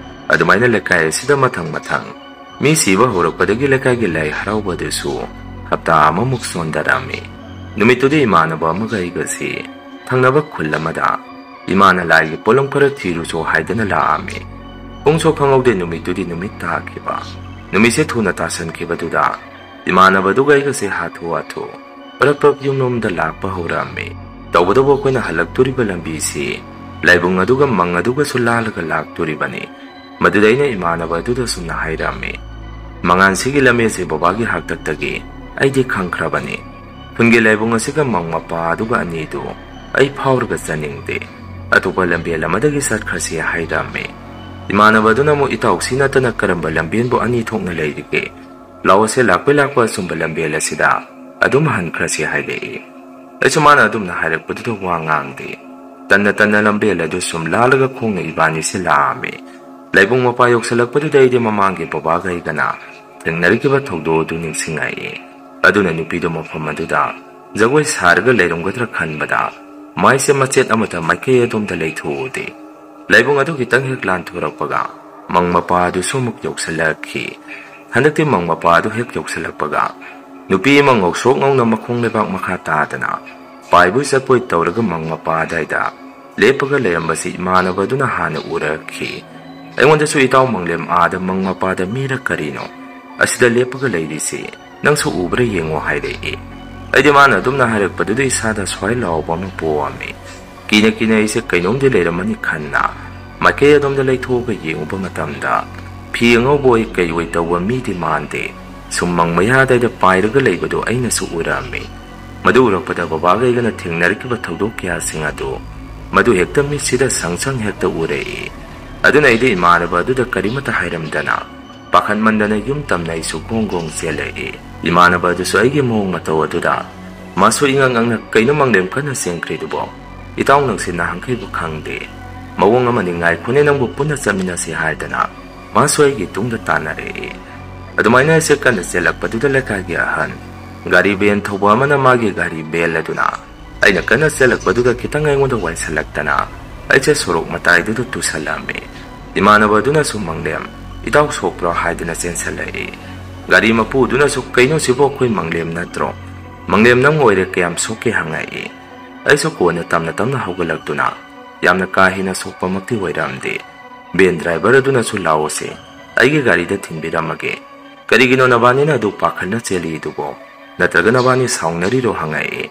ꯑꯗꯨꯃꯥꯏꯅ ꯂꯩꯀꯥꯏ ꯑꯁꯤꯗ ꯃꯊꯪ ꯃꯊꯪ ꯃꯤ ꯁꯤꯕ ꯍꯧꯔꯛꯄꯗꯒꯤ ꯂꯩꯀꯥꯏꯒꯤ ꯂꯥꯏ ꯍꯔꯥꯎꯕ ꯑꯗꯨꯁꯨ ꯍꯞꯇꯥ ꯑꯃꯃꯨꯛ ꯁꯣꯟꯊꯔꯝꯃꯤ꯫ ꯅꯨꯃꯤꯠꯇꯨꯗꯤ ꯏꯃꯥꯟꯅꯕ ꯑꯃꯒ ꯑꯩꯒꯁꯤ ꯊꯪꯅꯕ ꯈꯨꯜ ꯑꯃꯗ ꯏꯃꯥꯅ ꯂꯥꯏꯒꯤ ꯄꯣꯠꯂꯝ ꯈꯔ ꯊꯤꯔꯨꯆꯣ ꯍꯥꯏꯗꯅ ꯂꯥꯛꯑꯝꯃꯤ꯫ ꯄꯨꯡꯁꯨ ꯈꯪꯍꯧꯗꯦ ꯅꯨꯃꯤꯠꯇꯨꯗꯤ ꯅꯨꯃꯤꯠ ꯇꯥꯈꯤꯕ꯫ ꯅꯨꯃꯤꯠꯁꯦ ꯊꯨꯅ ꯇꯥꯁꯟꯈꯤꯕꯗꯨꯗ ꯏꯃꯥꯟꯅꯕꯗꯨꯒ ꯑꯩꯒꯁꯦ ꯍꯥꯊꯨ ꯍꯥꯊꯨ ꯄꯔꯞ ꯄꯔꯞ ꯌꯨꯝꯂꯣꯝꯗ ꯂꯥꯛꯄ ꯍꯧꯔꯛꯑꯝꯃꯤ꯫ ꯇꯧꯕꯇꯕꯨ ꯑꯩꯈꯣꯏꯅ ꯍꯜꯂꯛꯇꯣꯔꯤꯕ ꯂꯝꯕꯤꯁꯤ ꯂꯥꯏꯕꯨꯡ ꯑꯗꯨꯒ ꯃꯪ ꯑꯗꯨꯒꯁꯨ ꯂꯥꯜꯂꯒ ꯂꯥꯛꯇꯣꯔꯤꯕꯅꯤ꯫ ꯃꯗꯨꯗ ꯑꯩꯅ ꯏꯃꯥꯟꯅꯕ ꯑꯗꯨꯗ ꯁꯨꯝꯅ ꯍꯥꯏꯔꯝꯃꯤ, "ꯃꯉꯥꯟꯁꯤꯒꯤ ꯂꯝꯕꯤꯁꯤ ꯕꯕꯥꯒꯤ ꯍꯥꯛꯇꯛꯇꯒꯤ ꯑꯩꯗꯤ ꯈꯪꯈ꯭ꯔꯕꯅꯤ꯫ ꯈꯨꯟꯒꯤ ꯂꯥꯏꯕꯨꯡ ꯑꯁꯤꯒ ꯃꯪ ꯃꯄꯥ ꯑꯗꯨꯒ ꯑꯅꯤꯗꯨ ꯑꯩ ꯐꯥꯎꯔꯒ ꯆꯠꯅꯤꯡꯗꯦ꯫ ꯑꯇꯣꯞꯄ ꯂꯝꯕꯦꯜ ꯑꯃꯗꯒꯤ ꯆꯠꯈ꯭ꯔꯁꯤ" ꯍꯥꯏꯔꯝꯃꯤ꯫ ꯏꯃꯥꯟꯅꯕ ꯑꯗꯨꯅ ꯑꯃꯨꯛ, "ꯏꯇꯥꯎ, ꯁꯤ ꯅꯠꯇꯅ ꯀꯔꯝꯕ ꯂꯝꯕꯦꯟꯕꯨ ꯑꯅꯤ ꯊꯣꯛꯅ ꯂꯩꯔꯤꯒꯦ? ꯂꯥꯛꯑꯣꯁꯦ, ꯂꯥꯛꯄꯩ ꯂꯥꯛꯄ ꯑꯆꯨꯝꯕ ꯂꯝꯕꯦꯜ ꯑꯁꯤꯗ ꯑꯗꯨꯝ ꯍꯟꯈ꯭ꯔꯁꯤ" ꯍꯥꯏꯔꯛꯏ꯫ ꯑꯩꯁꯨ ꯃꯥꯅ ꯑꯗꯨꯝꯅ ꯍꯥꯏꯔꯛꯄꯗꯨꯗ ꯋꯥ ꯉꯥꯡꯗꯦ꯫ ꯇꯟꯅ ꯇꯟꯅ ꯂꯝꯕꯦꯜ ꯑꯗꯨ ꯁꯨꯝ ꯂꯥꯜꯂꯒ ꯈꯣꯡꯅ ꯏꯕꯥꯅꯤꯁꯦ ꯂꯥꯛꯑꯝꯃꯤ꯫ ꯂꯥꯏꯕꯨꯡ ꯃꯄꯥ ꯌꯧꯁꯤꯜꯂꯛꯄꯗꯨꯗ ꯑꯩꯗꯤ ꯃꯃꯥꯡꯒꯤ ꯕꯕꯥꯒ ꯑꯩꯒꯅ ꯊꯦꯡꯅꯔꯛꯈꯤꯕ ꯊꯧꯗꯣꯛ ꯑꯗꯨ ꯅꯤꯡꯁꯤꯡꯉꯛꯏ꯫ ꯑꯗꯨꯅ ꯅꯨꯄꯤꯗꯨ ꯃꯐꯝ ꯑꯗꯨꯗ ꯖꯒꯣꯏ ꯁꯥꯔꯒ ꯂꯩꯔꯝꯒꯗ꯭ꯔꯥ ꯈꯟꯕꯗ ꯃꯥꯏꯁꯦ ꯃꯆꯦꯠ ꯑꯃꯠꯇ ꯃꯥꯏꯀꯩ ꯑꯗꯣꯝꯗ ꯂꯩꯊꯣꯛꯎꯗꯦ꯫ ꯂꯥꯏꯕꯨꯡ ꯑꯗꯨ ꯈꯤꯇꯪ ꯍꯦꯛ ꯂꯥꯟꯊꯣꯔꯛꯄꯒ ꯃꯪ ꯃꯄꯥ ꯑꯗꯨꯁꯨ ꯑꯃꯨꯛ ꯌꯧꯁꯤꯜꯂꯛꯈꯤ꯫ ꯍꯟꯗꯛꯇꯤ ꯃꯪ ꯃꯄꯥ ꯑꯗꯨ ꯍꯦꯛ ꯌꯧꯁꯤꯜꯂꯛꯄꯒ ꯅꯨꯄꯤ ꯑꯃ ꯉꯧꯁꯣꯛ ꯉꯧꯅ ꯃꯈꯣꯡ ꯂꯩꯕꯥꯛ ꯃꯈꯥ ꯇꯥꯗꯅ ꯄꯥꯏꯕꯣꯏ ꯆꯠꯄꯣꯏ ꯇꯧꯔꯒ ꯃꯪ ꯃꯄꯥ ꯑꯗꯨꯋꯥꯏꯗ ꯂꯦꯞꯄꯒ ꯂꯩꯔꯝꯕꯁꯤ ꯏꯃꯥꯟꯅꯕ ꯑꯗꯨꯅ ꯍꯥꯟꯅ ꯎꯔꯛꯈꯤ꯫ ꯑꯩꯉꯣꯟꯗꯁꯨ "ꯏꯇꯥꯎ ꯃꯪꯂꯦꯝ ꯑꯥꯗ ꯃꯪ ꯃꯄꯥꯗ ꯃꯤꯔ ꯀꯔꯤꯅꯣ ꯑꯁꯤꯗ ꯂꯦꯞꯄꯒ ꯂꯩꯔꯤꯁꯤ, ꯅꯪꯁꯨ ꯎꯕ꯭ꯔꯥ ꯌꯦꯡꯉꯣ" ꯍꯥꯏꯔꯛꯏ꯫ ꯑꯩꯗꯤ ꯃꯥꯅ ꯑꯗꯨꯝꯅ ꯍꯥꯏꯔꯛꯄꯗꯨꯗ ꯏꯁꯥꯗ ꯁ꯭ꯋꯥꯏ ꯂꯥꯎꯕ ꯑꯃ ꯄꯣꯛꯑꯝꯃꯤ꯫ ꯀꯤꯅ ꯀꯤꯅ ꯑꯩꯁꯦ ꯀꯩꯅꯣꯝꯗꯤ ꯂꯩꯔꯝꯃꯅꯤ ꯈꯟꯅ ꯃꯥꯏꯀꯩ ꯑꯗꯣꯝꯗ ꯂꯩꯊꯣꯛꯑꯒ ꯌꯦꯡꯉꯨꯕ ꯃꯇꯝꯗ, ꯐꯤ ꯑꯉꯧꯕ ꯑꯣꯏ ꯀꯩ ꯑꯣꯏ ꯇꯧꯕ ꯃꯤꯗꯤ ꯃꯥꯟꯗꯦ, ꯁꯨꯝ ꯃꯪ ꯃꯌꯥꯗ ꯄꯥꯏꯔꯒ ꯂꯩꯕꯗꯨ ꯑꯩꯅꯁꯨ ꯎꯔꯝꯃꯤ꯫ ꯃꯗꯨ ꯎꯔꯛꯄꯗ ꯕꯕꯥꯒ ꯑꯩꯒꯅ ꯊꯦꯡꯅꯔꯛꯈꯤꯕ ꯊꯧꯗꯣꯛ ꯀꯌꯥꯁꯤꯡ ꯑꯗꯨ ꯃꯗꯨ ꯍꯦꯛꯇ ꯃꯤꯠꯁꯤꯗ ꯁꯪ ꯁꯪ ꯍꯦꯛꯇ ꯎꯔꯛꯏ꯫ ꯑꯗꯨꯅ ꯑꯩꯗꯤ ꯏꯃꯥꯟꯅꯕ ꯑꯗꯨꯗ ꯀꯔꯤꯃꯠꯇ ꯍꯥꯏꯔꯝꯗꯅ, ꯄꯥꯈꯠꯃꯟꯗꯅ ꯌꯨꯝ ꯇꯝꯅ ꯑꯩꯁꯨ ꯒꯣꯡ ꯒꯣꯡ ꯆꯦꯜꯂꯛꯏ꯫ ꯏꯃꯥꯟꯅꯕ ꯑꯗꯨꯁꯨ ꯑꯩꯒꯤ ꯃꯑꯣꯡ ꯃꯇꯧ ꯑꯗꯨꯗ ꯃꯥꯁꯨ ꯏꯉꯛ ꯉꯛꯅ "ꯀꯩꯅꯣ ꯃꯪꯂꯦꯝ ꯀꯟꯅ ꯆꯦꯟꯈ꯭ꯔꯤꯗꯨꯕꯣ? ꯏꯇꯥꯎ ꯅꯪꯁꯦ ꯅꯍꯥꯟꯈꯩꯕꯨ ꯈꯪꯗꯦ꯫ ꯃꯑꯣꯡ ꯑꯃꯅꯤ, ꯉꯥꯏꯈꯣꯅꯦ, ꯅꯪꯕꯨ ꯄꯨꯟꯅ ꯆꯠꯃꯤꯟꯅꯁꯤ" ꯍꯥꯏꯗꯅ ꯃꯥꯁꯨ ꯑꯩꯒꯤ ꯇꯨꯡꯗ ꯇꯥꯟꯅꯔꯛꯏ꯫ ꯑꯗꯨꯃꯥꯏꯅ ꯑꯩꯁꯦ ꯀꯟꯅ ꯆꯦꯜꯂꯛꯄꯗꯨꯗ ꯂꯩꯀꯥꯏꯒꯤ ꯑꯍꯟ ꯒꯥꯔꯤ ꯚꯦꯟ ꯊꯧꯕ ꯑꯃꯅ ꯃꯥꯒꯤ ꯒꯥꯔꯤ ꯚꯦꯟ ꯑꯗꯨꯅ ꯑꯩꯅ ꯀꯟꯅ ꯆꯦꯜꯂꯛꯄꯗꯨꯗ ꯈꯤꯇꯪ ꯑꯩꯉꯣꯟꯗ ꯋꯥꯏꯁꯜꯂꯛꯇꯅ ꯑꯩꯁꯦ ꯁꯣꯔꯣꯛ ꯃꯇꯥꯏꯗꯨꯗ ꯇꯨꯁꯜꯂꯝꯃꯤ꯫ ꯏꯃꯥꯟꯅꯕ ꯑꯗꯨꯅꯁꯨ "ꯃꯪꯂꯦꯝ, ꯏꯇꯥꯎ ꯁꯣꯛꯄ꯭ꯔꯣ?" ꯍꯥꯏꯗꯅ ꯆꯦꯟꯁꯜꯂꯛꯏ꯫ ꯒꯥꯔꯤ ꯃꯄꯨꯗꯨꯅꯁꯨ "ꯀꯩꯅꯣ ꯁꯤꯕꯣ, ꯑꯩꯈꯣꯏ ꯃꯪꯂꯦꯝ ꯅꯠꯇ꯭ꯔꯣ? ꯃꯪꯂꯦꯝ ꯅꯪ ꯑꯣꯏꯔꯦ, ꯀꯌꯥꯝ ꯁꯣꯛꯀꯦ?" ꯍꯪꯉꯛꯏ꯫ ꯑꯩꯁꯨ ꯀꯣꯟꯅ ꯇꯞꯅ ꯇꯞꯅ ꯍꯧꯒꯠꯂꯛꯇꯨꯅ ꯌꯥꯝꯅ ꯀꯥ ꯍꯦꯟꯅ ꯁꯣꯛꯄꯃꯛꯇꯤ ꯑꯣꯏꯔꯝꯗꯦ꯫ ꯚꯦꯟ ꯗ꯭ꯔꯥꯏꯚꯔ ꯑꯗꯨꯅꯁꯨ "ꯂꯥꯛꯑꯣꯁꯦ, ꯑꯩꯒꯤ ꯒꯥꯔꯤꯗ ꯊꯤꯟꯕꯤꯔꯝꯃꯒꯦ꯫ ꯀꯔꯤꯒꯤꯅꯣ ꯅꯕꯥꯅꯤꯅ ꯑꯗꯨ ꯄꯥꯈꯠꯅ ꯆꯦꯜꯂꯤꯗꯨꯕꯣ? ꯅꯠꯇ꯭ꯔꯒ ꯅꯕꯥꯅꯤ ꯁꯥꯎꯅꯔꯤꯔꯣ?" ꯍꯪꯉꯛꯏ꯫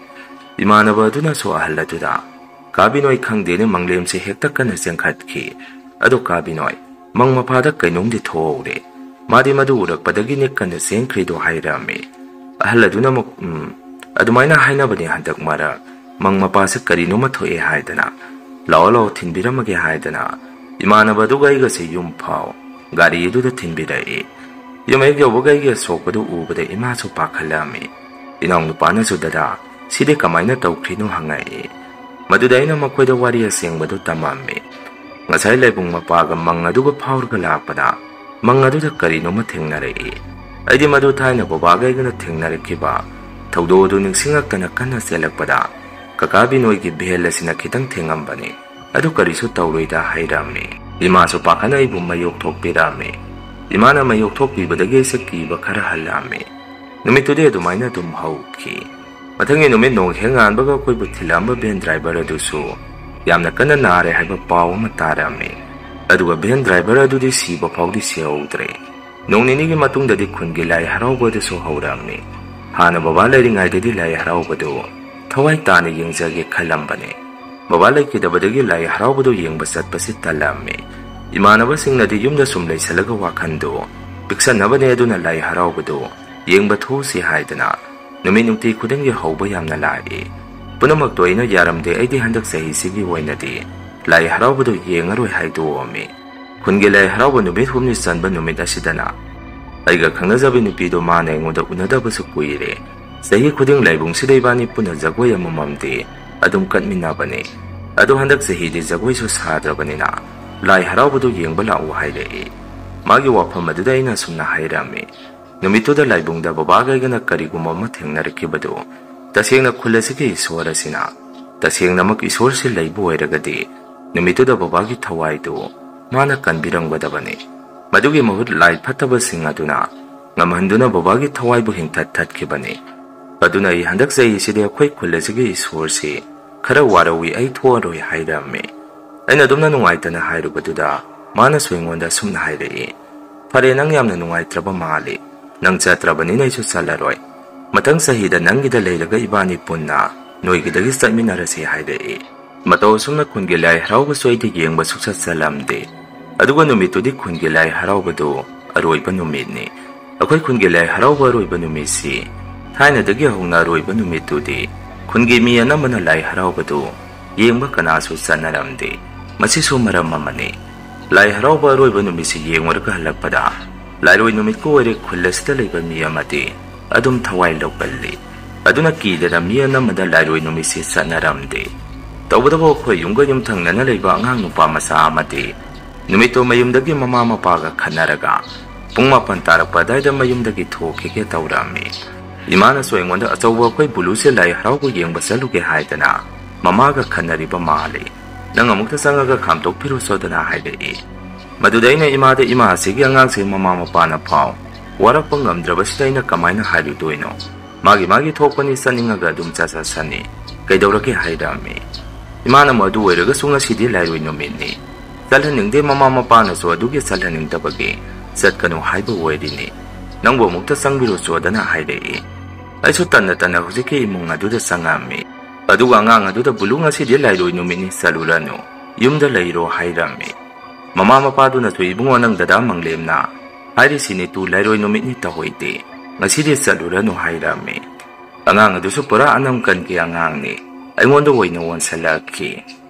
ꯏꯃꯥꯟꯅꯕ ꯑꯗꯨꯅꯁꯨ ꯑꯍꯜ ꯑꯗꯨꯗ "ꯀꯥ ꯕꯤꯅꯣꯏ, ꯈꯪꯗꯦꯅꯦ, ꯃꯪꯂꯦꯝꯁꯦ ꯍꯦꯛꯇ ꯀꯟꯅ ꯆꯦꯟꯈꯠꯈꯤ꯫ ꯑꯗꯣ ꯀꯥ ꯕꯤꯅꯣꯏ, ꯃꯪ ꯃꯄꯥꯗ ꯀꯩꯅꯣꯝꯗꯤ ꯊꯣꯛꯍꯧꯔꯦ꯫ ꯃꯥꯗꯤ ꯃꯗꯨ ꯎꯔꯛꯄꯗꯒꯤꯅꯦ ꯀꯟꯅ ꯆꯦꯟꯈ꯭ꯔꯤꯗꯣ" ꯍꯥꯏꯔꯛꯑꯝꯃꯤ꯫ ꯑꯍꯜ ꯑꯗꯨꯅ ꯑꯃꯨꯛ, "ꯎꯝ, ꯑꯗꯨꯃꯥꯏꯅ ꯍꯥꯏꯅꯕꯅꯦ ꯍꯟꯗꯛ ꯃꯔꯛ꯫ ꯃꯪ ꯃꯄꯥꯁꯦ ꯀꯔꯤꯅꯣꯃ ꯊꯣꯛꯑꯦ" ꯍꯥꯏꯗꯅ, "ꯂꯥꯛꯑꯣ ꯂꯥꯛꯑꯣ, ꯊꯤꯟꯕꯤꯔꯝꯃꯒꯦ" ꯍꯥꯏꯗꯅ ꯏꯃꯥꯟꯅꯕ ꯑꯗꯨꯒ ꯑꯩꯒꯁꯦ ꯌꯨꯝ ꯐꯥꯎ ꯒꯥꯔꯤ ꯑꯗꯨꯗ ꯊꯤꯟꯕꯤꯔꯛꯏ꯫ ꯌꯨꯝ ꯍꯦꯛ ꯌꯧꯕꯒ ꯑꯩꯒꯤ ꯑꯁꯣꯛꯄꯗꯨ ꯎꯕꯗ ꯏꯃꯥꯁꯨ ꯄꯥꯈꯠꯂꯛꯑꯝꯃꯤ꯫ ꯏꯅꯥꯎꯅꯨꯄꯥꯅꯁꯨ "ꯗꯗꯥ, ꯁꯤꯗꯤ ꯀꯃꯥꯏꯅ ꯇꯧꯈ꯭ꯔꯤꯅꯣ?" ꯍꯪꯉꯛꯏ꯫ ꯃꯗꯨꯗ ꯑꯩꯅ ꯃꯈꯣꯏꯗ ꯋꯥꯔꯤ ꯑꯁꯦꯡꯕꯗꯨ ꯇꯝꯃꯝꯃꯤ꯫ ꯉꯁꯥꯏ ꯂꯥꯏꯕꯨꯡ ꯃꯄꯥꯒ ꯃꯪ ꯑꯗꯨꯒ ꯐꯥꯎꯔꯒ ꯂꯥꯛꯄꯗ ꯃꯪ ꯑꯗꯨꯗ ꯀꯔꯤꯅꯣꯃ ꯊꯦꯡꯅꯔꯛꯏ꯫ ꯑꯩꯗꯤ ꯃꯗꯨ ꯊꯥꯏꯅ ꯕꯕꯥꯒ ꯑꯩꯒꯅ ꯊꯦꯡꯅꯔꯛꯈꯤꯕ ꯊꯧꯗꯣꯛ ꯑꯗꯨ ꯅꯤꯡꯁꯤꯡꯂꯛꯇꯅ ꯀꯟꯅ ꯆꯦꯜꯂꯛꯄꯗ ꯀꯀꯥ ꯕꯤꯅꯣꯏꯒꯤ ꯚꯦꯟ ꯑꯁꯤꯅ ꯈꯤꯇꯪ ꯊꯦꯡꯉꯝꯕꯅꯤ꯫ ꯑꯗꯨ ꯀꯔꯤꯁꯨ ꯇꯧꯔꯣꯏꯗ ꯍꯥꯏꯔꯝꯃꯤ꯫ ꯏꯃꯥꯁꯨ ꯄꯥꯈꯠꯅ ꯑꯩꯕꯨ ꯃꯌꯣꯛ ꯊꯣꯛꯄꯤꯔꯝꯃꯤ꯫ ꯏꯃꯥꯅ ꯃꯌꯣꯛ ꯊꯣꯛꯄꯤꯕꯗꯒꯤ ꯑꯩꯁꯦ ꯀꯤꯕ ꯈꯔ ꯍꯜꯂꯛꯑꯝꯃꯤ꯫ ꯅꯨꯃꯤꯠꯇꯨꯗꯤ ꯑꯗꯨꯃꯥꯏꯅ ꯑꯗꯨꯝ ꯍꯧꯈꯤ꯫ ꯃꯊꯪꯒꯤ ꯅꯨꯃꯤꯠ ꯅꯣꯡ ꯍꯦꯛ ꯉꯥꯟꯕꯒ ꯑꯩꯈꯣꯏꯕꯨ ꯊꯤꯜꯂꯛꯑꯝꯕ ꯚꯦꯟ ꯗ꯭ꯔꯥꯏꯚꯔ ꯑꯗꯨꯁꯨ ꯌꯥꯝꯅ ꯀꯟꯅ ꯅꯥꯔꯦ ꯍꯥꯏꯕ ꯄꯥꯎ ꯑꯃ ꯇꯥꯔꯝꯃꯤ꯫ ꯑꯗꯨꯒ ꯚꯦꯟ ꯗ꯭ꯔꯥꯏꯚꯔ ꯑꯗꯨꯗꯤ ꯁꯤꯕ ꯐꯥꯎꯗꯤ ꯁꯤꯍꯧꯗ꯭ꯔꯦ꯫ ꯅꯣꯡ ꯅꯤꯅꯤꯒꯤ ꯃꯇꯨꯡꯗꯗꯤ ꯈꯨꯟꯒꯤ ꯂꯥꯏ ꯍꯔꯥꯎꯕ ꯑꯗꯨꯁꯨ ꯍꯧꯔꯛꯑꯝꯃꯤ꯫ ꯍꯥꯟꯅ ꯕꯕꯥ ꯂꯩꯔꯤꯉꯩꯗꯗꯤ ꯂꯥꯏ ꯍꯔꯥꯎꯕꯗꯨ ꯊꯋꯥꯏ ꯇꯥꯅ ꯌꯦꯡꯖꯒꯦ ꯈꯜꯂꯝꯕꯅꯤ꯫ ꯕꯕꯥ ꯂꯩꯈꯤꯗꯕꯗꯒꯤ ꯂꯥꯏ ꯍꯔꯥꯎꯕꯗꯨ ꯌꯦꯡꯕ ꯆꯠꯄꯁꯤ ꯇꯜꯂꯝꯃꯤ꯫ ꯏꯃꯥꯟꯅꯕꯁꯤꯡꯅꯗꯤ ꯌꯨꯝꯗ ꯁꯨꯝ ꯂꯩꯁꯜꯂꯒ ꯋꯥꯈꯟꯗꯨ ꯄꯤꯛꯁꯟꯅꯕꯅꯦ, ꯑꯗꯨꯅ ꯂꯥꯏ ꯍꯔꯥꯎꯕꯗꯨ ꯌꯦꯡꯕ ꯊꯣꯛꯎꯁꯤ ꯍꯥꯏꯗꯅ ꯅꯨꯃꯤꯠ ꯅꯨꯡꯇꯤ ꯈꯨꯗꯤꯡꯒꯤ ꯍꯧꯕ ꯌꯥꯝꯅ ꯂꯥꯛꯏ꯫ ꯄꯨꯝꯅꯃꯛꯇꯣ ꯑꯩꯅ ꯌꯥꯔꯝꯗꯦ, ꯑꯩꯗꯤ ꯍꯟꯗꯛ ꯆꯍꯤꯁꯤꯒꯤ ꯑꯣꯏꯅꯗꯤ ꯂꯥꯏ ꯍꯔꯥꯎꯕꯗꯨ ꯌꯦꯡꯉꯔꯣꯏ ꯍꯥꯏꯗꯣꯛꯑꯝꯃꯤ꯫ ꯈꯨꯟꯒꯤ ꯂꯥꯏ ꯍꯔꯥꯎꯕ ꯅꯨꯃꯤꯠ ꯍꯨꯝꯅꯤ ꯆꯟꯕ ꯅꯨꯃꯤꯠ ꯑꯁꯤꯗꯅ ꯑꯩꯒ ꯈꯪꯅꯖꯕꯤ ꯅꯨꯄꯤꯗꯣ ꯃꯥꯅ ꯑꯩꯉꯣꯟꯗ ꯎꯅꯗꯕꯁꯨ ꯀꯨꯏꯔꯦ꯫ ꯆꯍꯤ ꯈꯨꯗꯤꯡ ꯂꯥꯏꯕꯨꯡꯁꯤꯗ ꯏꯕꯥꯅꯤ ꯄꯨꯟꯅ ꯖꯒꯣꯏ ꯑꯃꯃꯝꯗꯤ ꯑꯗꯨꯝ ꯀꯠꯃꯤꯟꯅꯕꯅꯤ꯫ ꯑꯗꯣ ꯍꯟꯗꯛ ꯆꯍꯤꯗꯤ ꯖꯒꯣꯏꯁꯨ ꯁꯥꯗ꯭ꯔꯕꯅꯤꯅ ꯂꯥꯏ ꯍꯔꯥꯎꯕꯗꯨ ꯌꯦꯡꯕ ꯂꯥꯛꯎ ꯍꯥꯏꯔꯛꯏ꯫ ꯃꯥꯒꯤ ꯋꯥꯐꯝ ꯑꯗꯨꯗ ꯑꯩꯅ ꯑꯁꯨꯝꯅ ꯍꯥꯏꯔꯝꯃꯤ, ꯅꯨꯃꯤꯠꯇꯨꯗ ꯂꯥꯏꯕꯨꯡꯗ ꯕꯕꯥꯒ ꯑꯩꯒꯅ ꯀꯔꯤꯒꯨꯝꯕ ꯑꯃ ꯊꯦꯡꯅꯔꯛꯈꯤꯕꯗꯨ ꯇꯁꯦꯡꯅ ꯈꯨꯜ ꯑꯁꯤꯒꯤ ꯏꯁꯣꯔ ꯑꯁꯤꯅ ꯇꯁꯦꯡꯅꯃꯛ ꯏꯁꯣꯔꯁꯤ ꯂꯩꯕ ꯑꯣꯏꯔꯒꯗꯤ ꯅꯨꯃꯤꯠꯇꯨꯗ ꯕꯕꯥꯒꯤ ꯊꯋꯥꯏꯗꯨ ꯃꯥꯅ ꯀꯟꯕꯤꯔꯝꯒꯗꯕꯅꯤ꯫ ꯃꯗꯨꯒꯤ ꯃꯍꯨꯠ ꯂꯥꯏ ꯐꯠꯇꯕꯁꯤꯡ ꯑꯗꯨꯅ ꯉꯝꯍꯟꯗꯨꯅ ꯕꯕꯥꯒꯤ ꯊꯋꯥꯏꯕꯨ ꯍꯤꯡꯊꯠ ꯊꯠꯈꯤꯕꯅꯤ꯫ ꯑꯗꯨꯅ ꯑꯩ ꯍꯟꯗꯛ ꯆꯍꯤꯁꯤꯗꯤ ꯑꯩꯈꯣꯏ ꯈꯨꯜ ꯑꯁꯤꯒꯤ ꯏꯁꯣꯔꯁꯤ ꯈꯔ ꯋꯥꯔꯧꯏ, ꯑꯩ ꯊꯣꯛꯑꯔꯣꯏ ꯍꯥꯏꯔꯝꯃꯤ꯫ ꯑꯩꯅ ꯑꯗꯨꯝꯅ ꯅꯨꯡꯉꯥꯏꯇꯅ ꯍꯥꯏꯔꯨꯕꯗꯨꯗ ꯃꯥꯅꯁꯨ ꯑꯩꯉꯣꯟꯗ ꯑꯁꯨꯝꯅ ꯍꯥꯏꯔꯛꯏ, "ꯐꯔꯦ, ꯅꯪ ꯌꯥꯝꯅ ꯅꯨꯡꯉꯥꯏꯇ꯭ꯔꯕ ꯃꯥꯜꯂꯤ꯫ ꯅꯪ ꯆꯠꯇ꯭ꯔꯕꯅꯤꯅ ꯑꯩꯁꯨ ꯆꯠꯂꯔꯣꯏ꯫ ꯃꯊꯪ ꯆꯍꯤꯗ ꯅꯪꯒꯤꯗ ꯂꯩꯔꯒ ꯏꯕꯥꯅꯤ ꯄꯨꯟꯅ ꯅꯣꯏꯒꯤꯗꯒꯤ ꯆꯠꯃꯤꯟꯅꯔꯁꯤ" ꯍꯥꯏꯔꯛꯏ꯫ ꯃꯇꯧ ꯑꯁꯨꯝꯅ ꯈꯨꯟꯒꯤ ꯂꯥꯏ ꯍꯔꯥꯎꯕꯁꯨ ꯑꯩꯗꯤ ꯌꯦꯡꯕ ꯁꯨꯛꯆꯠ ꯆꯠꯂꯝꯗꯦ꯫ ꯑꯗꯨꯒ ꯅꯨꯃꯤꯠꯇꯨꯗꯤ ꯈꯨꯟꯒꯤ ꯂꯥꯏ ꯍꯔꯥꯎꯕꯗꯨ ꯑꯔꯣꯏꯕ ꯅꯨꯃꯤꯠꯅꯤ꯫ ꯑꯩꯈꯣꯏ ꯈꯨꯟꯒꯤ ꯂꯥꯏ ꯍꯔꯥꯎꯕ ꯑꯔꯣꯏꯕ ꯅꯨꯃꯤꯠꯁꯤ ꯊꯥꯏꯅꯗꯒꯤ ꯍꯧꯅ ꯑꯔꯣꯏꯕ ꯅꯨꯃꯤꯠꯇꯨꯗꯤ ꯈꯨꯟꯒꯤ ꯃꯤ ꯑꯅꯝꯕꯅ ꯂꯥꯏ ꯍꯔꯥꯎꯕꯗꯨ ꯌꯦꯡꯕ ꯀꯅꯥꯁꯨ ꯆꯠꯅꯔꯝꯗꯦ꯫ ꯃꯁꯤꯁꯨ ꯃꯔꯝ ꯑꯃꯅꯤ꯫ ꯂꯥꯏ ꯍꯔꯥꯎꯕ ꯑꯔꯣꯏꯕ ꯅꯨꯃꯤꯠꯁꯤ ꯌꯦꯡꯉꯨꯔꯒ ꯍꯜꯂꯛꯄꯗ ꯂꯥꯏꯔꯣꯏ ꯅꯨꯃꯤꯠꯀ ꯑꯣꯏꯔꯦ ꯈꯨꯜ ꯑꯁꯤꯗ ꯂꯩꯕ ꯃꯤ ꯑꯃꯗꯤ ꯑꯗꯨꯝ ꯊꯋꯥꯏ ꯂꯧꯒꯜꯂꯤ꯫ ꯑꯗꯨꯅ ꯀꯤꯗꯅ ꯃꯤ ꯑꯅꯝꯕꯅ ꯂꯥꯏꯔꯣꯏ ꯅꯨꯃꯤꯠꯁꯤ ꯆꯠꯅꯔꯝꯗꯦ꯫ ꯇꯧꯕꯇꯕꯨ ꯑꯩꯈꯣꯏ ꯌꯨꯝꯒ ꯌꯨꯝꯊꯪꯅꯅ ꯂꯩꯕ ꯑꯉꯥꯡ ꯅꯨꯄꯥ ꯃꯆꯥ ꯑꯃꯗꯤ ꯅꯨꯃꯤꯠꯇꯨ ꯃꯌꯨꯝꯗꯒꯤ ꯃꯃꯥ ꯃꯄꯥꯒ ꯈꯟꯅꯔꯒ ꯄꯨꯡ ꯃꯥꯄꯟ ꯇꯥꯔꯛꯄ ꯑꯗꯥꯏꯗ ꯃꯌꯨꯝꯗꯒꯤ ꯊꯣꯛꯈꯤꯒꯦ ꯇꯧꯔꯛꯑꯝꯃꯤ꯫ ꯏꯃꯥꯅꯁꯨ ꯑꯩꯉꯣꯟꯗ ꯑꯆꯧꯕ ꯑꯩꯈꯣꯏ ꯕꯨꯂꯨꯁꯦ ꯂꯥꯏ ꯍꯔꯥꯎꯕ ꯌꯦꯡꯕ ꯆꯠꯂꯨꯒꯦ ꯍꯥꯏꯗꯅ ꯃꯃꯥꯒ ꯈꯟꯅꯔꯤꯕ ꯃꯥꯜꯂꯤ꯫ "ꯅꯪ ꯑꯃꯨꯛꯇ ꯆꯪꯉꯒ ꯈꯥꯝꯇꯣꯛꯄꯤꯔꯨ ꯁꯣꯗꯅ" ꯍꯥꯏꯔꯛꯏ꯫ ꯃꯗꯨꯗ ꯑꯩꯅ ꯏꯃꯥꯗ, "ꯏꯃꯥ, ꯑꯁꯤꯒꯤ ꯑꯉꯥꯡꯁꯦ ꯃꯃꯥ ꯃꯄꯥꯅ ꯐꯥꯎ ꯋꯥꯔꯛꯄ ꯉꯝꯗ꯭ꯔꯕꯁꯤꯗ ꯑꯩꯅ ꯀꯃꯥꯏꯅ ꯍꯥꯏꯔꯨꯗꯣꯏꯅꯣ? ꯃꯥꯒꯤ ꯃꯥꯒꯤ ꯊꯣꯛꯄꯅꯤ, ꯆꯠꯅꯤꯡꯉꯒ ꯑꯗꯨꯝ ꯆꯠꯆꯁꯅꯤ꯫ ꯀꯩꯗꯧꯔꯒꯦ?" ꯍꯥꯏꯔꯛꯑꯝꯃꯤ꯫ ꯏꯃꯥꯅ ꯑꯃꯨꯛ, "ꯑꯗꯨ ꯑꯣꯏꯔꯒꯁꯨ ꯉꯁꯤꯗꯤ ꯂꯥꯏꯔꯣꯏ ꯅꯨꯃꯤꯠꯅꯤ, ꯆꯠꯍꯟꯅꯤꯡꯗꯦ, ꯃꯃꯥ ꯃꯄꯥꯅꯁꯨ ꯑꯗꯨꯒꯤ ꯆꯠꯍꯟꯅꯤꯡꯗꯕꯒꯤ ꯆꯠꯀꯅꯨ ꯍꯥꯏꯕ ꯑꯣꯏꯔꯤꯅꯤ, ꯅꯪꯕꯨ ꯑꯃꯨꯛꯇ ꯆꯪꯕꯤꯔꯨꯆꯣꯗꯅ" ꯍꯥꯏꯔꯛꯏ꯫ ꯑꯩꯁꯨ ꯇꯟꯅ ꯇꯟꯅ ꯍꯧꯖꯤꯛꯀꯤ ꯏꯃꯨꯡ ꯑꯗꯨꯗ ꯆꯪꯉꯝꯃꯤ꯫ ꯑꯗꯨꯒ ꯑꯉꯥꯡ ꯑꯗꯨꯗ, "ꯕꯨꯂꯨ, ꯉꯁꯤꯗꯤ ꯂꯥꯏꯔꯣꯏ ꯅꯨꯃꯤꯠꯅꯤ, ꯆꯠꯂꯨꯔꯅꯨ, ꯌꯨꯝꯗ ꯂꯩꯔꯣ" ꯍꯥꯏꯔꯝꯃꯤ꯫ ꯃꯃꯥ ꯃꯄꯥꯗꯨꯅꯁꯨ, "ꯏꯕꯨꯡꯉꯣ, ꯅꯪ ꯗꯗꯥ ꯃꯪꯂꯦꯝꯅ ꯍꯥꯏꯔꯤꯁꯤꯅꯤ ꯇꯨ, ꯂꯥꯏꯔꯣꯏ ꯅꯨꯃꯤꯠꯅꯤ ꯇꯧꯍꯩꯗꯦ, ꯉꯁꯤꯗꯤ ꯆꯠꯂꯨꯔꯅꯨ" ꯍꯥꯏꯔꯝꯃꯤ꯫ ꯑꯉꯥꯡ ꯑꯗꯨꯁꯨ ꯄꯨꯔꯥ ꯑꯅꯝ ꯀꯟꯒꯤ ꯑꯉꯥꯡꯅꯤ, ꯑꯩꯉꯣꯟꯗ ꯑꯣꯏꯅ ꯑꯣꯟꯁꯤꯜꯂꯛꯈꯤ꯫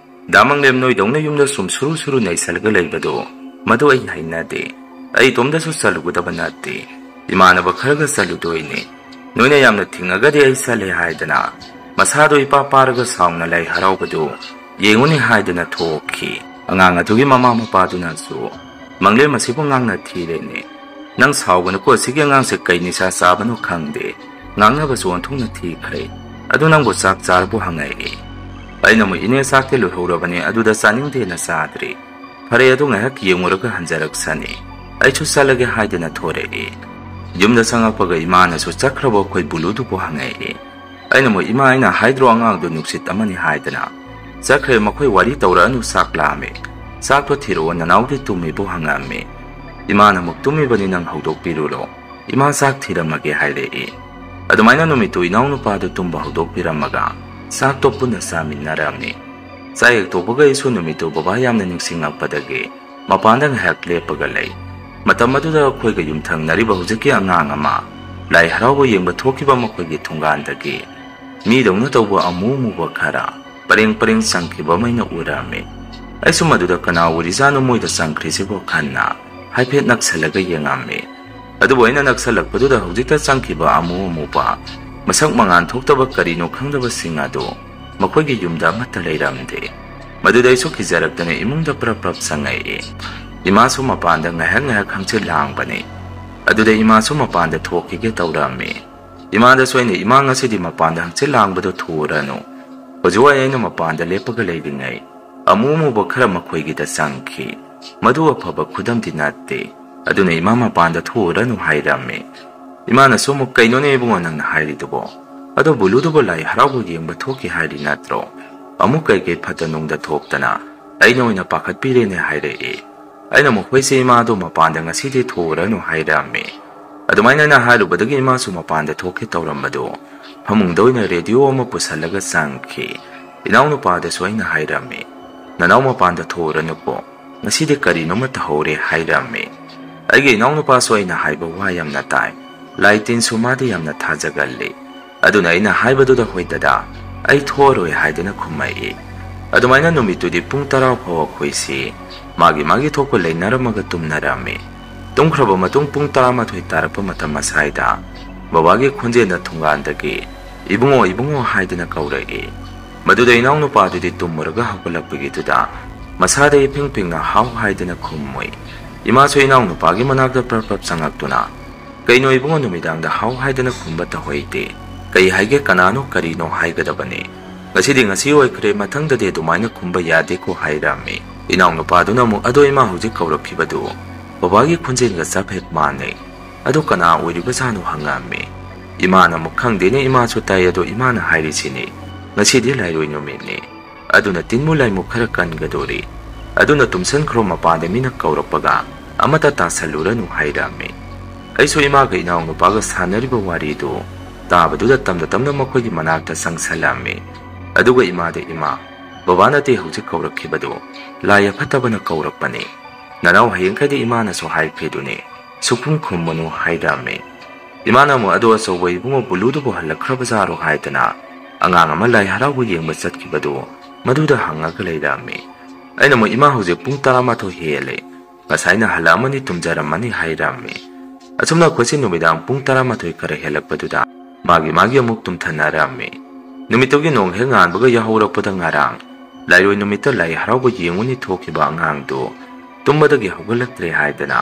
"ꯗꯥ ꯃꯪꯂꯦꯝ, ꯅꯣꯏꯗꯧꯅ ꯌꯨꯝꯗ ꯁꯨꯝ ꯁꯨꯔꯨ ꯁꯨꯔꯨ ꯅꯩꯁꯜꯂꯒ ꯂꯩꯕꯗꯣ, ꯃꯗꯨ ꯑꯩ ꯍꯩꯅꯗꯦ꯫ ꯑꯩ ꯏꯇꯣꯝꯗꯁꯨ ꯆꯠꯂꯨꯒꯗꯕ ꯅꯠꯇꯦ, ꯏꯃꯥꯟꯅꯕ ꯈꯔꯒ ꯆꯠꯂꯨꯗꯣꯏꯅꯤ꯫ ꯅꯣꯏꯅ ꯌꯥꯝꯅ ꯊꯤꯡꯉꯒꯗꯤ ꯑꯩ ꯆꯠꯂꯦ" ꯍꯥꯏꯗꯅ ꯃꯁꯥꯗꯣ ꯏꯄꯥ ꯄꯥꯔꯒ ꯁꯥꯎꯅ ꯂꯥꯏ ꯍꯔꯥꯎꯕꯗꯨ ꯌꯦꯡꯉꯨꯅꯤ ꯍꯥꯏꯗꯨꯅ ꯊꯣꯛꯈꯤ꯫ ꯑꯉꯥꯡ ꯑꯗꯨꯒꯤ ꯃꯃꯥ ꯃꯄꯥꯗꯨꯅꯁꯨ, "ꯃꯪꯂꯦꯝ ꯑꯁꯤꯕꯨ ꯉꯥꯡꯅ ꯊꯤꯔꯦꯅꯦ꯫ ꯅꯪ ꯁꯥꯎꯒꯅꯨꯀꯣ, ꯑꯁꯤꯒꯤ ꯑꯉꯥꯡꯁꯦ ꯀꯩ ꯅꯤꯁꯥ ꯆꯥꯕꯅꯣ ꯈꯪꯗꯦ, ꯉꯥꯡꯅꯕꯁꯨ ꯑꯣꯟꯊꯣꯛꯅ ꯊꯤꯈ꯭ꯔꯦ꯫ ꯑꯗꯨ ꯅꯪꯕꯨ ꯆꯥꯛ ꯆꯥꯔꯕꯣ?" ꯍꯪꯉꯛꯏ꯫ ꯑꯩꯅ ꯑꯃꯨꯛ, "ꯏꯅꯦ, ꯆꯥꯛꯇꯤ ꯂꯣꯏꯍꯧꯔꯕꯅꯦ, ꯑꯗꯨꯗ ꯆꯥꯅꯤꯡꯗꯦꯅ ꯆꯥꯗ꯭ꯔꯤ꯫ ꯐꯔꯦ, ꯑꯗꯨ ꯉꯥꯏꯍꯥꯛ ꯌꯦꯡꯉꯨꯔꯒ ꯍꯟꯖꯔꯛꯁꯅꯤ꯫ ꯑꯩꯁꯨ ꯆꯠꯂꯒꯦ" ꯍꯥꯏꯗꯅ ꯊꯣꯔꯛꯏ꯫ ꯌꯨꯝꯗ ꯆꯪꯉꯛꯄꯒ ꯏꯃꯥꯅꯁꯨ, "ꯆꯠꯈ꯭ꯔꯕꯣ ꯑꯩꯈꯣꯏ ꯕꯨꯂꯨꯗꯨꯕꯨ?" ꯍꯪꯉꯛꯏ꯫ ꯑꯩꯅ ꯑꯃꯨꯛ, "ꯏꯃꯥ, ꯑꯩꯅ ꯍꯥꯏꯗ꯭ꯔꯣ ꯑꯉꯥꯡꯗꯣ ꯅꯨꯡꯁꯤꯠ ꯑꯃꯅꯤ ꯍꯥꯏꯗꯅ? ꯆꯠꯈ꯭ꯔꯦ, ꯃꯈꯣꯏ ꯋꯥꯔꯤ ꯇꯧꯔꯛꯑꯅꯨ, ꯆꯥꯛ ꯂꯥꯝꯃꯦ꯫ ꯆꯥꯛꯇꯣ ꯊꯤꯔꯛꯑꯣ, ꯅꯅꯥꯎꯗꯤ ꯇꯨꯝꯃꯤꯕꯣ?" ꯍꯪꯉꯛꯑꯝꯃꯤ꯫ ꯏꯃꯥꯅ ꯑꯃꯨꯛ, "ꯇꯨꯝꯃꯤꯕꯅꯤ, ꯅꯪ ꯍꯧꯗꯣꯛꯄꯤꯔꯨꯔꯣ, ꯏꯃꯥ ꯆꯥꯛ ꯊꯤꯔꯝꯃꯒꯦ" ꯍꯥꯏꯔꯛꯏ꯫ ꯑꯗꯨꯃꯥꯏꯅ ꯅꯨꯃꯤꯠꯇꯨ ꯏꯅꯥꯎꯅꯨꯄꯥꯗꯨ ꯇꯨꯝꯕ ꯍꯧꯗꯣꯛꯄꯤꯔꯝꯃꯒ ꯆꯥꯛꯇꯣ ꯄꯨꯟꯅ ꯆꯥꯃꯤꯟꯅꯔꯝꯃꯤ꯫ ꯆꯥꯛ ꯍꯦꯛ ꯇꯣꯛꯄꯒ ꯑꯩꯁꯨ ꯅꯨꯃꯤꯠꯇꯨ ꯕꯕꯥ ꯌꯥꯝꯅ ꯅꯤꯡꯁꯤꯡꯂꯛꯄꯗꯒꯤ ꯃꯄꯥꯟꯗ ꯉꯥꯏꯍꯥꯛ ꯂꯦꯞꯄꯒ ꯂꯩ꯫ ꯃꯇꯝ ꯑꯗꯨꯗ ꯑꯩꯈꯣꯏꯒ ꯌꯨꯝꯊꯪꯅꯔꯤꯕ ꯍꯧꯖꯤꯛꯀꯤ ꯑꯉꯥꯡ ꯑꯃ ꯂꯥꯏ ꯍꯔꯥꯎꯕ ꯌꯦꯡꯕ ꯊꯣꯛꯈꯤꯕ ꯃꯈꯣꯏꯒꯤ ꯊꯣꯡꯒꯥꯟꯗꯒꯤ ꯃꯤꯗꯧꯅ ꯇꯧꯕ ꯑꯃꯨ ꯑꯃꯨꯕ ꯈꯔ ꯄꯔꯦꯡ ꯄꯔꯦꯡ ꯆꯪꯈꯤꯕ ꯑꯃ ꯑꯩꯅ ꯎꯔꯝꯃꯤ꯫ ꯑꯩꯁꯨ ꯃꯗꯨꯗ ꯀꯅꯥ ꯑꯣꯏꯔꯤꯖꯥꯠꯅꯣ ꯃꯣꯏꯗ ꯆꯪꯈ꯭ꯔꯤꯁꯤꯕꯣ ꯈꯟꯅ ꯍꯥꯏꯐꯦꯠ ꯅꯛꯁꯜꯂꯒ ꯌꯦꯡꯉꯝꯃꯤ꯫ ꯑꯗꯨꯕꯨ ꯑꯩꯅ ꯅꯛꯁꯜꯂꯛꯄꯗꯨꯗ ꯍꯧꯖꯤꯛꯇ ꯆꯪꯈꯤꯕ ꯑꯃꯨ ꯑꯃꯨꯕ, ꯃꯁꯛ ꯃꯉꯥꯜ ꯊꯣꯛꯇꯕ ꯀꯔꯤꯅꯣ ꯈꯪꯗꯕꯁꯤꯡ ꯑꯗꯨ ꯃꯈꯣꯏꯒꯤ ꯌꯨꯝꯗ ꯑꯃꯠꯇ ꯂꯩꯔꯝꯗꯦ꯫ ꯃꯗꯨꯗ ꯑꯩꯁꯨ ꯀꯤꯖꯔꯛꯇꯅ ꯏꯃꯨꯡꯗ ꯄ꯭ꯔꯞ ꯄ꯭ꯔꯞ ꯆꯪꯉꯛꯏ꯫ ꯏꯃꯥꯁꯨ ꯃꯄꯥꯟꯗ ꯉꯥꯏꯍꯥꯛ ꯉꯥꯏꯍꯥꯛ ꯍꯪꯆꯤꯠ ꯂꯥꯡꯕꯅꯤ꯫ ꯑꯗꯨꯗ ꯏꯃꯥꯁꯨ ꯃꯄꯥꯟꯗ ꯊꯣꯛꯈꯤꯒꯦ ꯇꯧꯔꯝꯃꯤ꯫ ꯏꯃꯥꯗꯁꯨ ꯑꯩꯅ, "ꯏꯃꯥ, ꯉꯁꯤꯗꯤ ꯃꯄꯥꯟꯗ ꯍꯪꯆꯤꯠ ꯂꯥꯡꯕꯗꯣ ꯊꯨꯔꯅꯨ꯫ ꯍꯧꯖꯤꯛꯋꯥꯏ ꯑꯩꯅ ꯃꯄꯥꯟꯗ ꯂꯦꯞꯄꯒ ꯂꯩꯔꯤꯉꯩ ꯑꯃꯨ ꯑꯃꯨꯕ ꯈꯔ ꯃꯈꯣꯏꯒꯤꯗ ꯆꯪꯈꯤ꯫ ꯃꯗꯨ ꯑꯐꯕ ꯈꯨꯗꯝꯗꯤ ꯅꯠꯇꯦ꯫ ꯑꯗꯨꯅ ꯏꯃꯥ ꯃꯄꯥꯟꯗ ꯊꯣꯛꯎꯔꯅꯨ" ꯍꯥꯏꯔꯝꯃꯤ꯫ ꯏꯃꯥꯅꯁꯨ ꯑꯃꯨꯛ, "ꯀꯩꯅꯣꯅꯦ ꯏꯕꯨꯡꯉꯣ ꯅꯪꯅ ꯍꯥꯏꯔꯤꯗꯨꯕꯣ? ꯑꯗꯣ ꯕꯨꯂꯨꯗꯨꯕꯨ ꯂꯥꯏ ꯍꯔꯥꯎꯕ ꯌꯦꯡꯕ ꯊꯣꯛꯈꯤ ꯍꯥꯏꯔꯤ ꯅꯠꯇ꯭ꯔꯣ? ꯑꯃꯨꯛ ꯀꯩꯀꯩ ꯐꯠꯇ ꯅꯨꯡꯗ ꯊꯣꯛꯇꯅ ꯑꯩꯅ ꯑꯣꯏꯅ ꯄꯥꯈꯠꯄꯤꯔꯦꯅꯦ ꯍꯥꯏꯔꯛꯏ꯫ ꯑꯩꯅ ꯃꯈꯣꯏꯁꯦ ꯏꯃꯥꯗꯣ ꯃꯄꯥꯟꯗ ꯉꯁꯤꯗꯤ ꯊꯣꯛꯎꯔꯅꯨ ꯍꯥꯏꯔꯝꯃꯤ꯫ ꯑꯗꯨꯃꯥꯏꯅ ꯑꯩꯅ ꯍꯥꯏꯔꯨꯕꯗꯒꯤ ꯏꯃꯥꯁꯨ ꯃꯄꯥꯟꯗ ꯊꯣꯛꯀꯦ ꯇꯧꯔꯝꯕꯗꯨ ꯐꯃꯨꯡꯗ ꯑꯣꯏꯅ ꯔꯦꯗꯤꯑꯣ ꯑꯃ ꯄꯨꯁꯜꯂꯒ ꯆꯪꯈꯤ꯫ ꯏꯅꯥꯎꯅꯨꯄꯥꯗꯁꯨ ꯑꯩꯅ ꯍꯥꯏꯔꯝꯃꯤ, "ꯅꯅꯥꯎ ꯃꯄꯥꯟꯗ ꯊꯣꯛꯎꯔꯅꯨꯀꯣ, ꯉꯁꯤꯗꯤ ꯀꯔꯤꯅꯣꯃ ꯇꯧꯍꯧꯔꯦ" ꯍꯥꯏꯔꯝꯃꯤ꯫ ꯑꯩꯒꯤ ꯏꯅꯥꯎꯅꯨꯄꯥꯁꯨ ꯑꯩꯅ ꯍꯥꯏꯕ ꯋꯥ ꯌꯥꯝꯅ ꯇꯥꯏ꯫ ꯂꯥꯏ ꯇꯤꯟꯁꯨ ꯃꯥꯗꯤ ꯌꯌꯥꯝꯅ ꯊꯥꯖꯒꯜꯂꯤ꯫ ꯑꯗꯨꯅ ꯑꯩꯅ ꯍꯥꯏꯕꯗꯨꯗ, "ꯍꯣꯏ ꯗꯗꯥ, ꯑꯩ ꯊꯣꯛꯑꯔꯣꯏ" ꯍꯥꯏꯗꯨꯅ ꯈꯨꯝꯃꯛꯏ꯫ ꯑꯗꯨꯃꯥꯏꯅ ꯅꯨꯃꯤꯠꯇꯨꯗꯤ ꯄꯨꯡ ꯇꯔꯥ ꯐꯥꯎ ꯑꯩꯈꯣꯏꯁꯤ ꯃꯥꯒꯤ ꯃꯥꯒꯤ ꯊꯣꯛꯄ ꯂꯩꯅꯔꯝꯃꯒ ꯇꯨꯝꯅꯔꯝꯃꯤ꯫ ꯇꯨꯝꯈ꯭ꯔꯕ ꯃꯇꯨꯡ ꯄꯨꯡ ꯇꯔꯥꯃꯥꯊꯣꯏ ꯇꯥꯔꯛꯄ ꯃꯇꯝ ꯑꯁ꯭ꯋꯥꯏꯗ ꯕꯕꯥꯒꯤ ꯈꯣꯟꯖꯦꯜꯅ ꯊꯣꯡꯒꯥꯟꯗꯒꯤ, "ꯏꯕꯨꯡꯉꯣ, ꯏꯕꯨꯡꯉꯣ" ꯍꯥꯏꯗꯨꯅ ꯀꯧꯔꯛꯏ꯫ ꯃꯗꯨꯗ ꯏꯅꯥꯎꯅꯨꯄꯥꯗꯨꯗꯤ ꯇꯨꯝꯃꯨꯔꯒ ꯍꯧꯒꯠꯂꯛꯄꯒꯤꯗꯨꯗ ꯃꯁꯥꯗ ꯏꯐꯤꯡ ꯐꯤꯡꯅ "ꯍꯥꯎ" ꯍꯥꯏꯗꯨꯅ ꯈꯨꯝꯃꯨꯏ꯫ ꯏꯃꯥꯁꯨ ꯏꯅꯥꯎꯅꯨꯄꯥꯒꯤ ꯃꯅꯥꯛꯇ ꯄ꯭ꯔꯞ ꯄ꯭ꯔꯞ ꯆꯪꯉꯛꯇꯨꯅ, "ꯀꯩꯅꯣ ꯏꯕꯨꯡꯉꯣ, ꯅꯨꯃꯤꯗꯥꯡꯗ ꯍꯥꯎ ꯍꯥꯏꯗꯅ ꯈꯨꯝꯕ ꯇꯧꯍꯩꯗꯦ꯫ ꯀꯩ ꯍꯥꯏꯒꯦ, ꯀꯅꯥꯅꯣ, ꯀꯔꯤꯅꯣ ꯍꯥꯏꯒꯗꯕꯅꯤ꯫ ꯉꯁꯤꯗꯤ ꯉꯁꯤ ꯑꯣꯏꯈ꯭ꯔꯦ, ꯃꯊꯪꯗꯗꯤ ꯑꯗꯨꯃꯥꯏꯅ ꯈꯨꯝꯕ ꯌꯥꯗꯦꯀꯣ" ꯍꯥꯏꯔꯝꯃꯤ꯫ ꯏꯅꯥꯎꯅꯨꯄꯥꯗꯨꯅ ꯑꯃꯨꯛ, "ꯑꯗꯣ ꯏꯃꯥ, ꯍꯧꯖꯤꯛ ꯀꯧꯔꯛꯈꯤꯕꯗꯨ ꯕꯕꯥꯒꯤ ꯈꯣꯟꯖꯦꯜꯒ ꯆꯞ ꯍꯦꯛ ꯃꯥꯟꯅꯩ꯫ ꯑꯗꯨ ꯀꯅꯥ ꯑꯣꯏꯔꯤꯕꯖꯥꯠꯅꯣ?" ꯍꯪꯉꯝꯃꯤ꯫ ꯏꯃꯥꯅ ꯑꯃꯨꯛ, "ꯈꯪꯗꯦꯅꯦ, ꯏꯃꯥꯁꯨ ꯇꯥꯏ, ꯑꯗꯣ ꯏꯃꯥꯅ ꯍꯥꯏꯔꯤꯁꯤꯅꯤ, ꯉꯁꯤꯗꯤ ꯂꯥꯏꯔꯣꯏ ꯅꯨꯃꯤꯠꯅꯤ꯫ ꯑꯗꯨꯅ ꯇꯤꯟꯃꯨ ꯂꯥꯏꯃꯨ ꯈꯔ ꯀꯟꯒꯗꯣꯔꯤ꯫ ꯑꯗꯨꯅ ꯇꯨꯝꯁꯟꯈ꯭ꯔꯣ, ꯃꯄꯥꯟꯗ ꯃꯤꯅ ꯀꯧꯔꯛꯄꯒ ꯑꯃꯠꯇ ꯇꯥꯁꯜꯂꯨꯔꯅꯨ" ꯍꯥꯏꯔꯝꯃꯤ꯫ ꯑꯩꯁꯨ ꯏꯃꯥꯒ ꯏꯅꯥꯎꯅꯨꯄꯥꯒ ꯁꯥꯟꯅꯔꯤꯕ ꯋꯥꯔꯤꯗꯨ ꯇꯥꯕꯗꯨꯗ ꯇꯝꯅ ꯇꯝꯅ ꯃꯈꯣꯏꯒꯤ ꯃꯅꯥꯛꯇ ꯆꯪꯁꯜꯂꯝꯃꯤ꯫ ꯑꯗꯨꯒ ꯏꯃꯥꯗ, "ꯏꯃꯥ, ꯕꯕꯥ ꯅꯠꯇꯦ ꯍꯧꯖꯤꯛ ꯀꯧꯔꯛꯈꯤꯕꯗꯨ, ꯂꯥꯏ ꯑꯐꯠꯇꯕꯅ ꯀꯧꯔꯛꯄꯅꯤ꯫ ꯅꯅꯥꯎ ꯍꯌꯦꯡꯈꯩꯗꯤ ꯏꯃꯥꯅꯁꯨ ꯍꯥꯏꯈ꯭ꯔꯤꯗꯨꯅꯤ, ꯁꯨꯛꯈꯨꯝ ꯈꯨꯝꯃꯨꯅꯨ" ꯍꯥꯏꯔꯝꯃꯤ꯫ ꯏꯃꯥꯅ ꯑꯃꯨꯛ, "ꯑꯗꯣ ꯑꯆꯧꯕ ꯏꯕꯨꯡꯉꯣ ꯕꯨꯂꯨꯗꯨꯕꯨ ꯍꯜꯂꯛꯈ꯭ꯔꯕꯖꯥꯔꯣ?" ꯍꯥꯏꯗꯅ ꯑꯉꯥꯡ ꯑꯃ ꯂꯥꯏ ꯍꯔꯥꯎꯕ ꯌꯦꯡꯕ ꯆꯠꯈꯤꯕꯗꯨ ꯃꯗꯨꯗ ꯍꯪꯉꯒ ꯂꯩꯔꯝꯃꯤ꯫ ꯑꯩꯅ ꯑꯃꯨꯛ, "ꯏꯃꯥ, ꯍꯧꯖꯤꯛ ꯄꯨꯡ ꯇꯔꯥꯃꯥꯊꯣꯏ ꯍꯦꯜꯂꯦ꯫ ꯉꯁꯥꯏꯅ ꯍꯜꯂꯛꯑꯃꯅꯤ, ꯇꯨꯝꯖꯔꯝꯃꯅꯤ" ꯍꯥꯏꯔꯝꯃꯤ꯫ ꯑꯁꯨꯝꯅ ꯑꯩꯈꯣꯏꯁꯦ ꯅꯨꯃꯤꯗꯥꯡ ꯄꯨꯡ ꯇꯔꯥꯃꯥꯊꯣꯏ ꯈꯔ ꯍꯦꯜꯂꯛꯄꯗꯨꯗ ꯃꯥꯒꯤ ꯃꯥꯒꯤ ꯑꯃꯨꯛ ꯇꯨꯝꯊꯅꯔꯝꯃꯤ꯫ ꯅꯨꯃꯤꯠꯇꯨꯒꯤ ꯅꯣꯡ ꯍꯦꯛ ꯉꯥꯟꯕꯒ ꯌꯥꯍꯧꯔꯛꯄꯗ ꯉꯔꯥꯡ ꯂꯥꯏꯔꯣꯏ ꯅꯨꯃꯤꯠꯇ ꯂꯥꯏ ꯍꯔꯥꯎꯕ ꯌꯦꯡꯉꯨꯅꯤ ꯊꯣꯛꯈꯤꯕ ꯑꯉꯥꯡꯗꯨ ꯇꯨꯝꯕꯗꯒꯤ ꯍꯧꯒꯠꯂꯛꯇ꯭ꯔꯦ ꯍꯥꯏꯗꯅ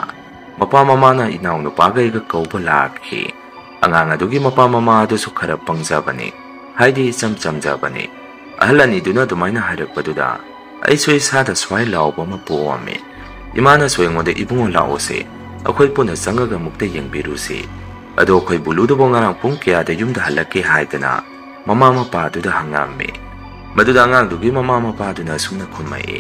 ꯃꯄꯥ ꯃꯃꯥꯅ ꯏꯅꯥꯎꯅꯨꯄꯥꯒ ꯑꯩꯒ ꯀꯧꯕ ꯂꯥꯛꯈꯤ꯫ ꯑꯉꯥꯡ ꯑꯗꯨꯒꯤ ꯃꯄꯥ ꯃꯃꯥ ꯑꯗꯨꯁꯨ ꯈꯔ ꯄꯪꯖꯕꯅꯤ, ꯍꯥꯏꯗꯤ ꯏꯆꯝ ꯆꯝꯖꯕꯅꯤ꯫ ꯑꯍꯜ ꯑꯅꯤꯗꯨꯅ ꯑꯗꯨꯃꯥꯏꯅ ꯍꯥꯏꯔꯛꯄꯗꯨꯗ ꯑꯩꯁꯨ ꯏꯁꯥꯗ ꯁ꯭ꯋꯥꯏ ꯂꯥꯎꯕ ꯑꯃ ꯄꯣꯛꯑꯝꯃꯤ꯫ ꯏꯃꯥꯅꯁꯨ ꯑꯩꯉꯣꯟꯗ, "ꯏꯕꯨꯡꯉꯣ, ꯂꯥꯛꯑꯣꯁꯦ, ꯑꯩꯈꯣꯏ ꯄꯨꯟꯅ ꯆꯪꯉꯒ ꯑꯃꯨꯛꯇ ꯌꯦꯡꯕꯤꯔꯨꯁꯤ꯫ ꯑꯗꯣ ꯑꯩꯈꯣꯏ ꯕꯨꯂꯨꯗꯨꯕꯨ ꯉꯔꯥꯡ ꯄꯨꯡ ꯀꯌꯥꯗ ꯌꯨꯝꯗ ꯍꯜꯂꯛꯀꯦ?" ꯍꯥꯏꯗꯅ ꯃꯃꯥ ꯃꯄꯥꯗꯨꯗ ꯍꯪꯉꯝꯃꯤ꯫ ꯃꯗꯨꯗ ꯑꯉꯥꯡꯗꯨꯒꯤ ꯃꯃꯥ ꯃꯄꯥꯗꯨꯅ ꯑꯁꯨꯝꯅ ꯈꯨꯝꯃꯛꯏ,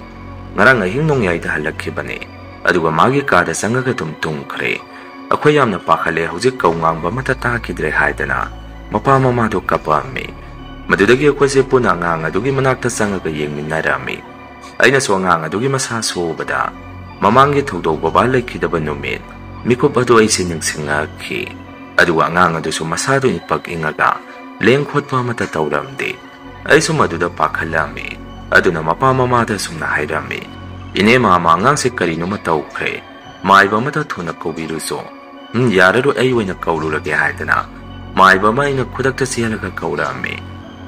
"ꯉꯔꯥꯡ ꯑꯍꯤꯡ ꯅꯣꯡꯌꯥꯏꯗ ꯍꯜꯂꯛꯈꯤꯕꯅꯤ, ꯑꯗꯨꯒ ꯃꯥꯒꯤ ꯀꯥꯗ ꯆꯪꯉꯒ ꯑꯗꯨꯝ ꯇꯨꯝꯈ꯭ꯔꯦ꯫ ꯑꯩꯈꯣꯏ ꯌꯥꯝꯅ ꯄꯥꯈꯠꯂꯦ, ꯍꯧꯖꯤꯛ ꯀꯧ ꯉꯥꯡꯕ ꯑꯃꯠꯇ ꯇꯥꯈꯤꯗ꯭ꯔꯦ" ꯍꯥꯏꯗꯅ ꯃꯄꯥ ꯃꯃꯥꯗꯨ ꯀꯞꯄꯛꯑꯝꯃꯤ꯫ ꯃꯗꯨꯗꯒꯤ ꯑꯩꯈꯣꯏꯁꯦ ꯄꯨꯟꯅ ꯑꯉꯥꯡ ꯑꯗꯨꯒꯤ ꯃꯅꯥꯛꯇ ꯆꯪꯉꯒ ꯌꯦꯡꯃꯤꯟꯅꯔꯝꯃꯤ꯫ ꯑꯩꯅꯁꯨ ꯑꯉꯥꯡ ꯑꯗꯨꯒꯤ ꯃꯁꯥ ꯁꯣꯛꯎꯕꯗ ꯃꯃꯥꯡꯒꯤ ꯊꯧꯗꯣꯛ ꯕꯕꯥ ꯂꯩꯈꯤꯗꯕ ꯅꯨꯃꯤꯠ, ꯃꯤꯀꯨꯞ ꯑꯗꯨ ꯑꯩꯁꯦ ꯅꯤꯡꯁꯤꯡꯉꯛꯈꯤ꯫ ꯑꯗꯨꯒ ꯑꯉꯥꯡ ꯑꯗꯨꯁꯨ ꯃꯁꯥꯗꯨ ꯏꯄꯛ ꯏꯪꯉꯒ ꯂꯦꯡ ꯈꯣꯠꯄ ꯑꯃꯠꯇ ꯇꯧꯔꯝꯗꯦ꯫ ꯑꯩꯁꯨ ꯃꯗꯨꯗ ꯄꯥꯈꯠꯂꯝꯃꯤ꯫ ꯑꯗꯨꯅ ꯃꯄꯥ ꯃꯃꯥꯗ ꯁꯨꯝꯅ ꯍꯥꯏꯔꯝꯃꯤ, "ꯏꯅꯦ ꯃꯥꯃ, ꯑꯉꯥꯡꯁꯦ ꯀꯔꯤꯅꯣꯃ ꯇꯧꯈ꯭ꯔꯦ꯫ ꯃꯥꯏꯕ ꯑꯃꯗ ꯊꯨꯅ ꯀꯧꯕꯤꯔꯨꯆꯣ꯫" "ꯎꯝ, ꯌꯥꯔꯔꯣꯏ, ꯑꯩ ꯑꯣꯏꯅ ꯀꯧꯔꯨꯔꯒꯦ" ꯍꯥꯏꯗꯅ ꯃꯥꯏꯕ ꯑꯃ ꯑꯩꯅ ꯈꯨꯗꯛꯇ ꯆꯦꯜꯂꯒ ꯀꯧꯔꯛꯑꯝꯃꯤ꯫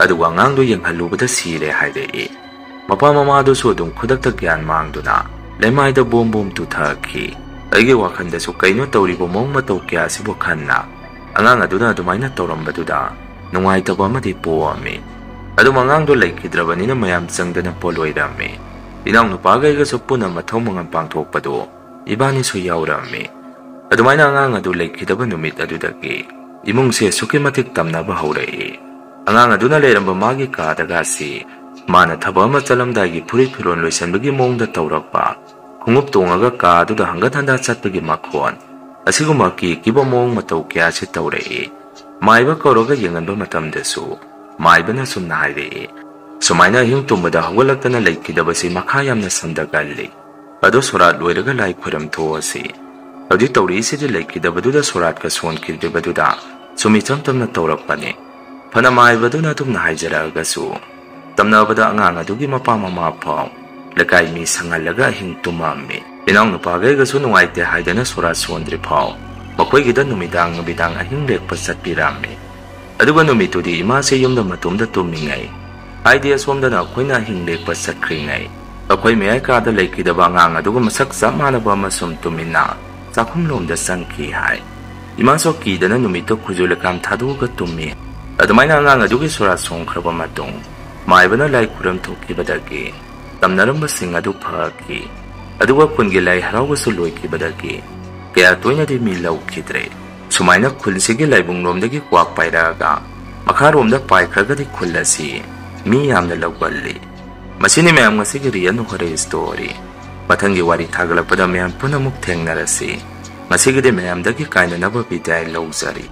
ꯑꯗꯨꯒ ꯑꯉꯥꯡꯗꯨ ꯌꯦꯡꯍꯜꯂꯨꯕꯗ ꯁꯤꯔꯦ ꯍꯥꯏꯔꯛꯏ꯫ ꯃꯄꯥ ꯃꯃꯥꯗꯨꯁꯨ ꯑꯗꯨꯝ ꯈꯨꯗꯛꯇ ꯒ꯭ꯌꯥꯟ ꯃꯥꯡꯗꯨꯅ ꯂꯩꯃꯥꯏꯗ ꯕꯣꯝ ꯕꯣꯝ ꯇꯨꯊꯈꯤ꯫ ꯑꯩꯒꯤ ꯋꯥꯈꯜꯗꯁꯨ ꯀꯩꯅꯣ ꯇꯧꯔꯤꯕ ꯃꯑꯣꯡ ꯃꯇꯧ ꯀꯌꯥꯁꯤꯕꯨ ꯈꯟꯅ ꯑꯉꯥꯡ ꯑꯗꯨꯅ ꯑꯗꯨꯃꯥꯏꯅ ꯇꯧꯔꯝꯕꯗꯨꯗ ꯅꯨꯡꯉꯥꯏꯇꯕ ꯑꯃꯗꯤ ꯄꯣꯛꯑꯝꯃꯤ꯫ ꯑꯗꯨꯝ ꯑꯉꯥꯡꯗꯣ ꯂꯩꯈꯤꯗ꯭ꯔꯕꯅꯤꯅ ꯃꯌꯥꯝ ꯆꯪꯗꯅ ꯄꯣꯠꯂꯣꯏꯔꯝꯃꯤ꯫ ꯏꯅꯥꯎꯅꯨꯄꯥꯈꯩꯒꯁꯨ ꯄꯨꯟꯅ ꯃꯊꯧ ꯃꯉꯝ ꯄꯥꯡꯊꯣꯛꯄꯗꯨ ꯏꯕꯥꯅꯤꯁꯨ ꯌꯥꯎꯔꯝꯃꯤ꯫ ꯑꯗꯨꯃꯥꯏꯅ ꯑꯉꯥꯡ ꯑꯗꯨ ꯂꯩꯈꯤꯗꯕ ꯅꯨꯃꯤꯠ ꯑꯗꯨꯗꯒꯤ ꯏꯃꯨꯡꯁꯦ ꯑꯁꯨꯛꯀꯤ ꯃꯇꯤꯛ ꯇꯝꯅꯕ ꯍꯧꯔꯛꯏ꯫ ꯑꯉꯥꯡ ꯑꯗꯨꯅ ꯂꯩꯔꯝꯕ ꯃꯥꯒꯤ ꯀꯥꯗꯒꯁꯤ ꯃꯥꯅ ꯊꯕꯛ ꯑꯃ ꯆꯠꯂꯝꯗꯥꯏꯒꯤ ꯐꯨꯔꯤꯠ ꯐꯤꯔꯣꯜ ꯂꯣꯏꯁꯟꯕꯒꯤ ꯃꯑꯣꯡꯗ ꯇꯧꯔꯛꯄ, ꯈꯣꯡꯎꯞ ꯇꯣꯡꯉꯒ ꯀꯥ ꯑꯗꯨꯗ ꯍꯪꯒꯠ ꯍꯟꯗꯥ ꯆꯠꯄꯒꯤ ꯃꯈꯣꯟ, ꯑꯁꯤꯒꯨꯝꯕ ꯑꯀꯤ ꯑꯀꯤꯕ ꯃꯑꯣꯡ ꯃꯇꯧ ꯀꯌꯥꯁꯤ ꯇꯧꯔꯛꯏ꯫ ꯃꯥꯏꯕ ꯀꯧꯔꯒ ꯌꯦꯡꯍꯟꯕ ꯃꯇꯝꯗꯁꯨ ꯃꯥꯏꯕꯅ ꯁꯨꯝꯅ ꯍꯥꯏꯔꯛꯏ, "ꯁꯨꯃꯥꯏꯅ ꯑꯍꯤꯡ ꯇꯨꯝꯕꯗ ꯍꯧꯒꯠꯂꯛꯇꯅ ꯂꯩꯈꯤꯗꯕꯁꯤ ꯃꯈꯥ ꯌꯥꯝꯅ ꯁꯝꯊꯒꯜꯂꯤ꯫ ꯑꯗꯣ ꯁꯣꯔꯥꯠ ꯂꯣꯏꯔꯒ ꯂꯥꯏ ꯈꯨꯔꯝ ꯊꯣꯛꯑꯁꯤ꯫ ꯍꯧꯖꯤꯛ ꯇꯧꯔꯛꯏꯁꯤꯗꯤ ꯂꯩꯈꯤꯗꯕꯗꯨꯗ ꯁꯣꯔꯥꯠꯀ ꯁꯣꯟꯈꯤꯗ꯭ꯔꯤꯕꯗꯨꯗ ꯁꯨꯝ ꯏꯆꯝ ꯆꯝꯅ ꯇꯧꯔꯛꯄꯅꯤ꯫" ꯐꯅ ꯃꯥꯏꯕꯗꯨꯅ ꯑꯗꯨꯝꯅ ꯍꯥꯏꯖꯔꯛꯑꯒꯁꯨ, ꯇꯝꯅꯕꯗ ꯑꯉꯥꯡ ꯑꯗꯨꯒꯤ ꯃꯄꯥ ꯃꯃꯥ ꯐꯥꯎ ꯂꯩꯀꯥꯏ ꯃꯤ ꯁꯪꯍꯜꯂꯒ ꯑꯍꯤꯡ ꯇꯨꯝꯃꯝꯃꯤ꯫ ꯏꯅꯥꯎꯅꯨꯄꯥꯈꯩꯒꯁꯨ ꯅꯨꯡꯉꯥꯏꯇꯦ ꯍꯥꯏꯗꯅ ꯁꯣꯔꯥꯠ ꯁꯣꯟꯗ꯭ꯔꯤ ꯐꯥꯎ ꯃꯈꯣꯏꯒꯤꯗ ꯅꯨꯃꯤꯗꯥꯡ ꯅꯨꯃꯤꯗꯥꯡ ꯑꯍꯤꯡ ꯂꯦꯛꯄ ꯆꯠꯄꯤꯔꯝꯃꯤ꯫ ꯑꯗꯨꯒ ꯅꯨꯃꯤꯠꯇꯨꯗꯤ ꯏꯃꯥꯁꯦ ꯌꯨꯝꯗ ꯃꯇꯣꯝꯗ ꯇꯨꯝꯃꯤꯉꯩ, ꯍꯥꯏꯗꯤ ꯑꯁꯣꯝꯗꯅ ꯑꯩꯈꯣꯏꯅ ꯑꯍꯤꯡ ꯂꯦꯛꯄ ꯆꯠꯈ꯭ꯔꯤꯉꯩ, ꯑꯩꯈꯣꯏ ꯃꯌꯥꯏ ꯀꯥꯗ ꯂꯩꯈꯤꯗꯕ ꯑꯉꯥꯡ ꯑꯗꯨꯒ ꯃꯁꯛ ꯆꯞ ꯃꯥꯟꯅꯕ ꯑꯃ ꯁꯨꯝ ꯇꯨꯃꯤꯟꯅ ꯆꯥꯛꯈꯨꯝꯂꯣꯝꯗ ꯆꯪꯈꯤ ꯍꯥꯏ꯫ ꯏꯃꯥꯁꯨ ꯀꯤꯗꯅ ꯅꯨꯃꯤꯠꯇꯨ ꯈꯨꯖꯨ ꯂꯩꯈꯥꯝ ꯊꯥꯗꯣꯛꯑꯒ ꯇꯨꯝꯃꯤ꯫ ꯑꯗꯨꯃꯥꯏꯅ ꯑꯉꯥꯡ ꯑꯗꯨꯒꯤ ꯁꯣꯔꯥꯠ ꯁꯣꯟꯈ꯭ꯔꯕ ꯃꯇꯨꯡ, ꯃꯥꯏꯕꯅ ꯂꯥꯏ ꯈꯨꯔꯝ ꯊꯣꯛꯈꯤꯕꯗꯒꯤ ꯇꯝꯅꯔꯝꯕꯁꯤꯡ ꯑꯗꯨ ꯐꯈꯤ꯫ ꯑꯗꯨꯒ ꯈꯨꯟꯒꯤ ꯂꯥꯏ ꯍꯔꯥꯎꯕꯁꯨ ꯂꯣꯏꯈꯤꯕꯗꯒꯤ ꯀꯌꯥ ꯇꯣꯏꯅꯗꯤ ꯃꯤ ꯂꯧꯈꯤꯗ꯭ꯔꯦ꯫ ꯁꯨꯃꯥꯏꯅ ꯈꯨꯜꯁꯤꯒꯤ ꯂꯥꯏꯕꯨꯡꯂꯣꯝꯗꯒꯤ ꯀ꯭ꯋꯥꯛ ꯄꯥꯏꯔꯛꯑꯒ ꯃꯈꯥꯔꯣꯝꯗ ꯄꯥꯏꯈ꯭ꯔꯒꯗꯤ ꯈꯨꯜ ꯑꯁꯤ ꯃꯤ ꯌꯥꯝꯅ ꯂꯧꯒꯜꯂꯤ꯫ ꯃꯁꯤꯅꯤ ꯃꯌꯥꯝ ꯉꯁꯤꯒꯤ ꯔꯤꯌꯟ ꯍꯣꯔꯦ ꯁ꯭ꯇꯣꯔꯤ꯫ ꯃꯊꯪꯒꯤ ꯋꯥꯔꯤ ꯊꯥꯒꯠꯂꯛꯄꯗ ꯃꯌꯥꯝ ꯄꯨꯝꯅꯃꯛ ꯊꯦꯡꯅꯔꯁꯤ꯫ ꯉꯁꯤꯒꯤꯗꯤ ꯃꯌꯥꯝꯗꯒꯤ ꯀꯥꯏꯅꯅꯕ ꯕꯤꯗꯥꯏ ꯂꯧꯖꯔꯤ꯫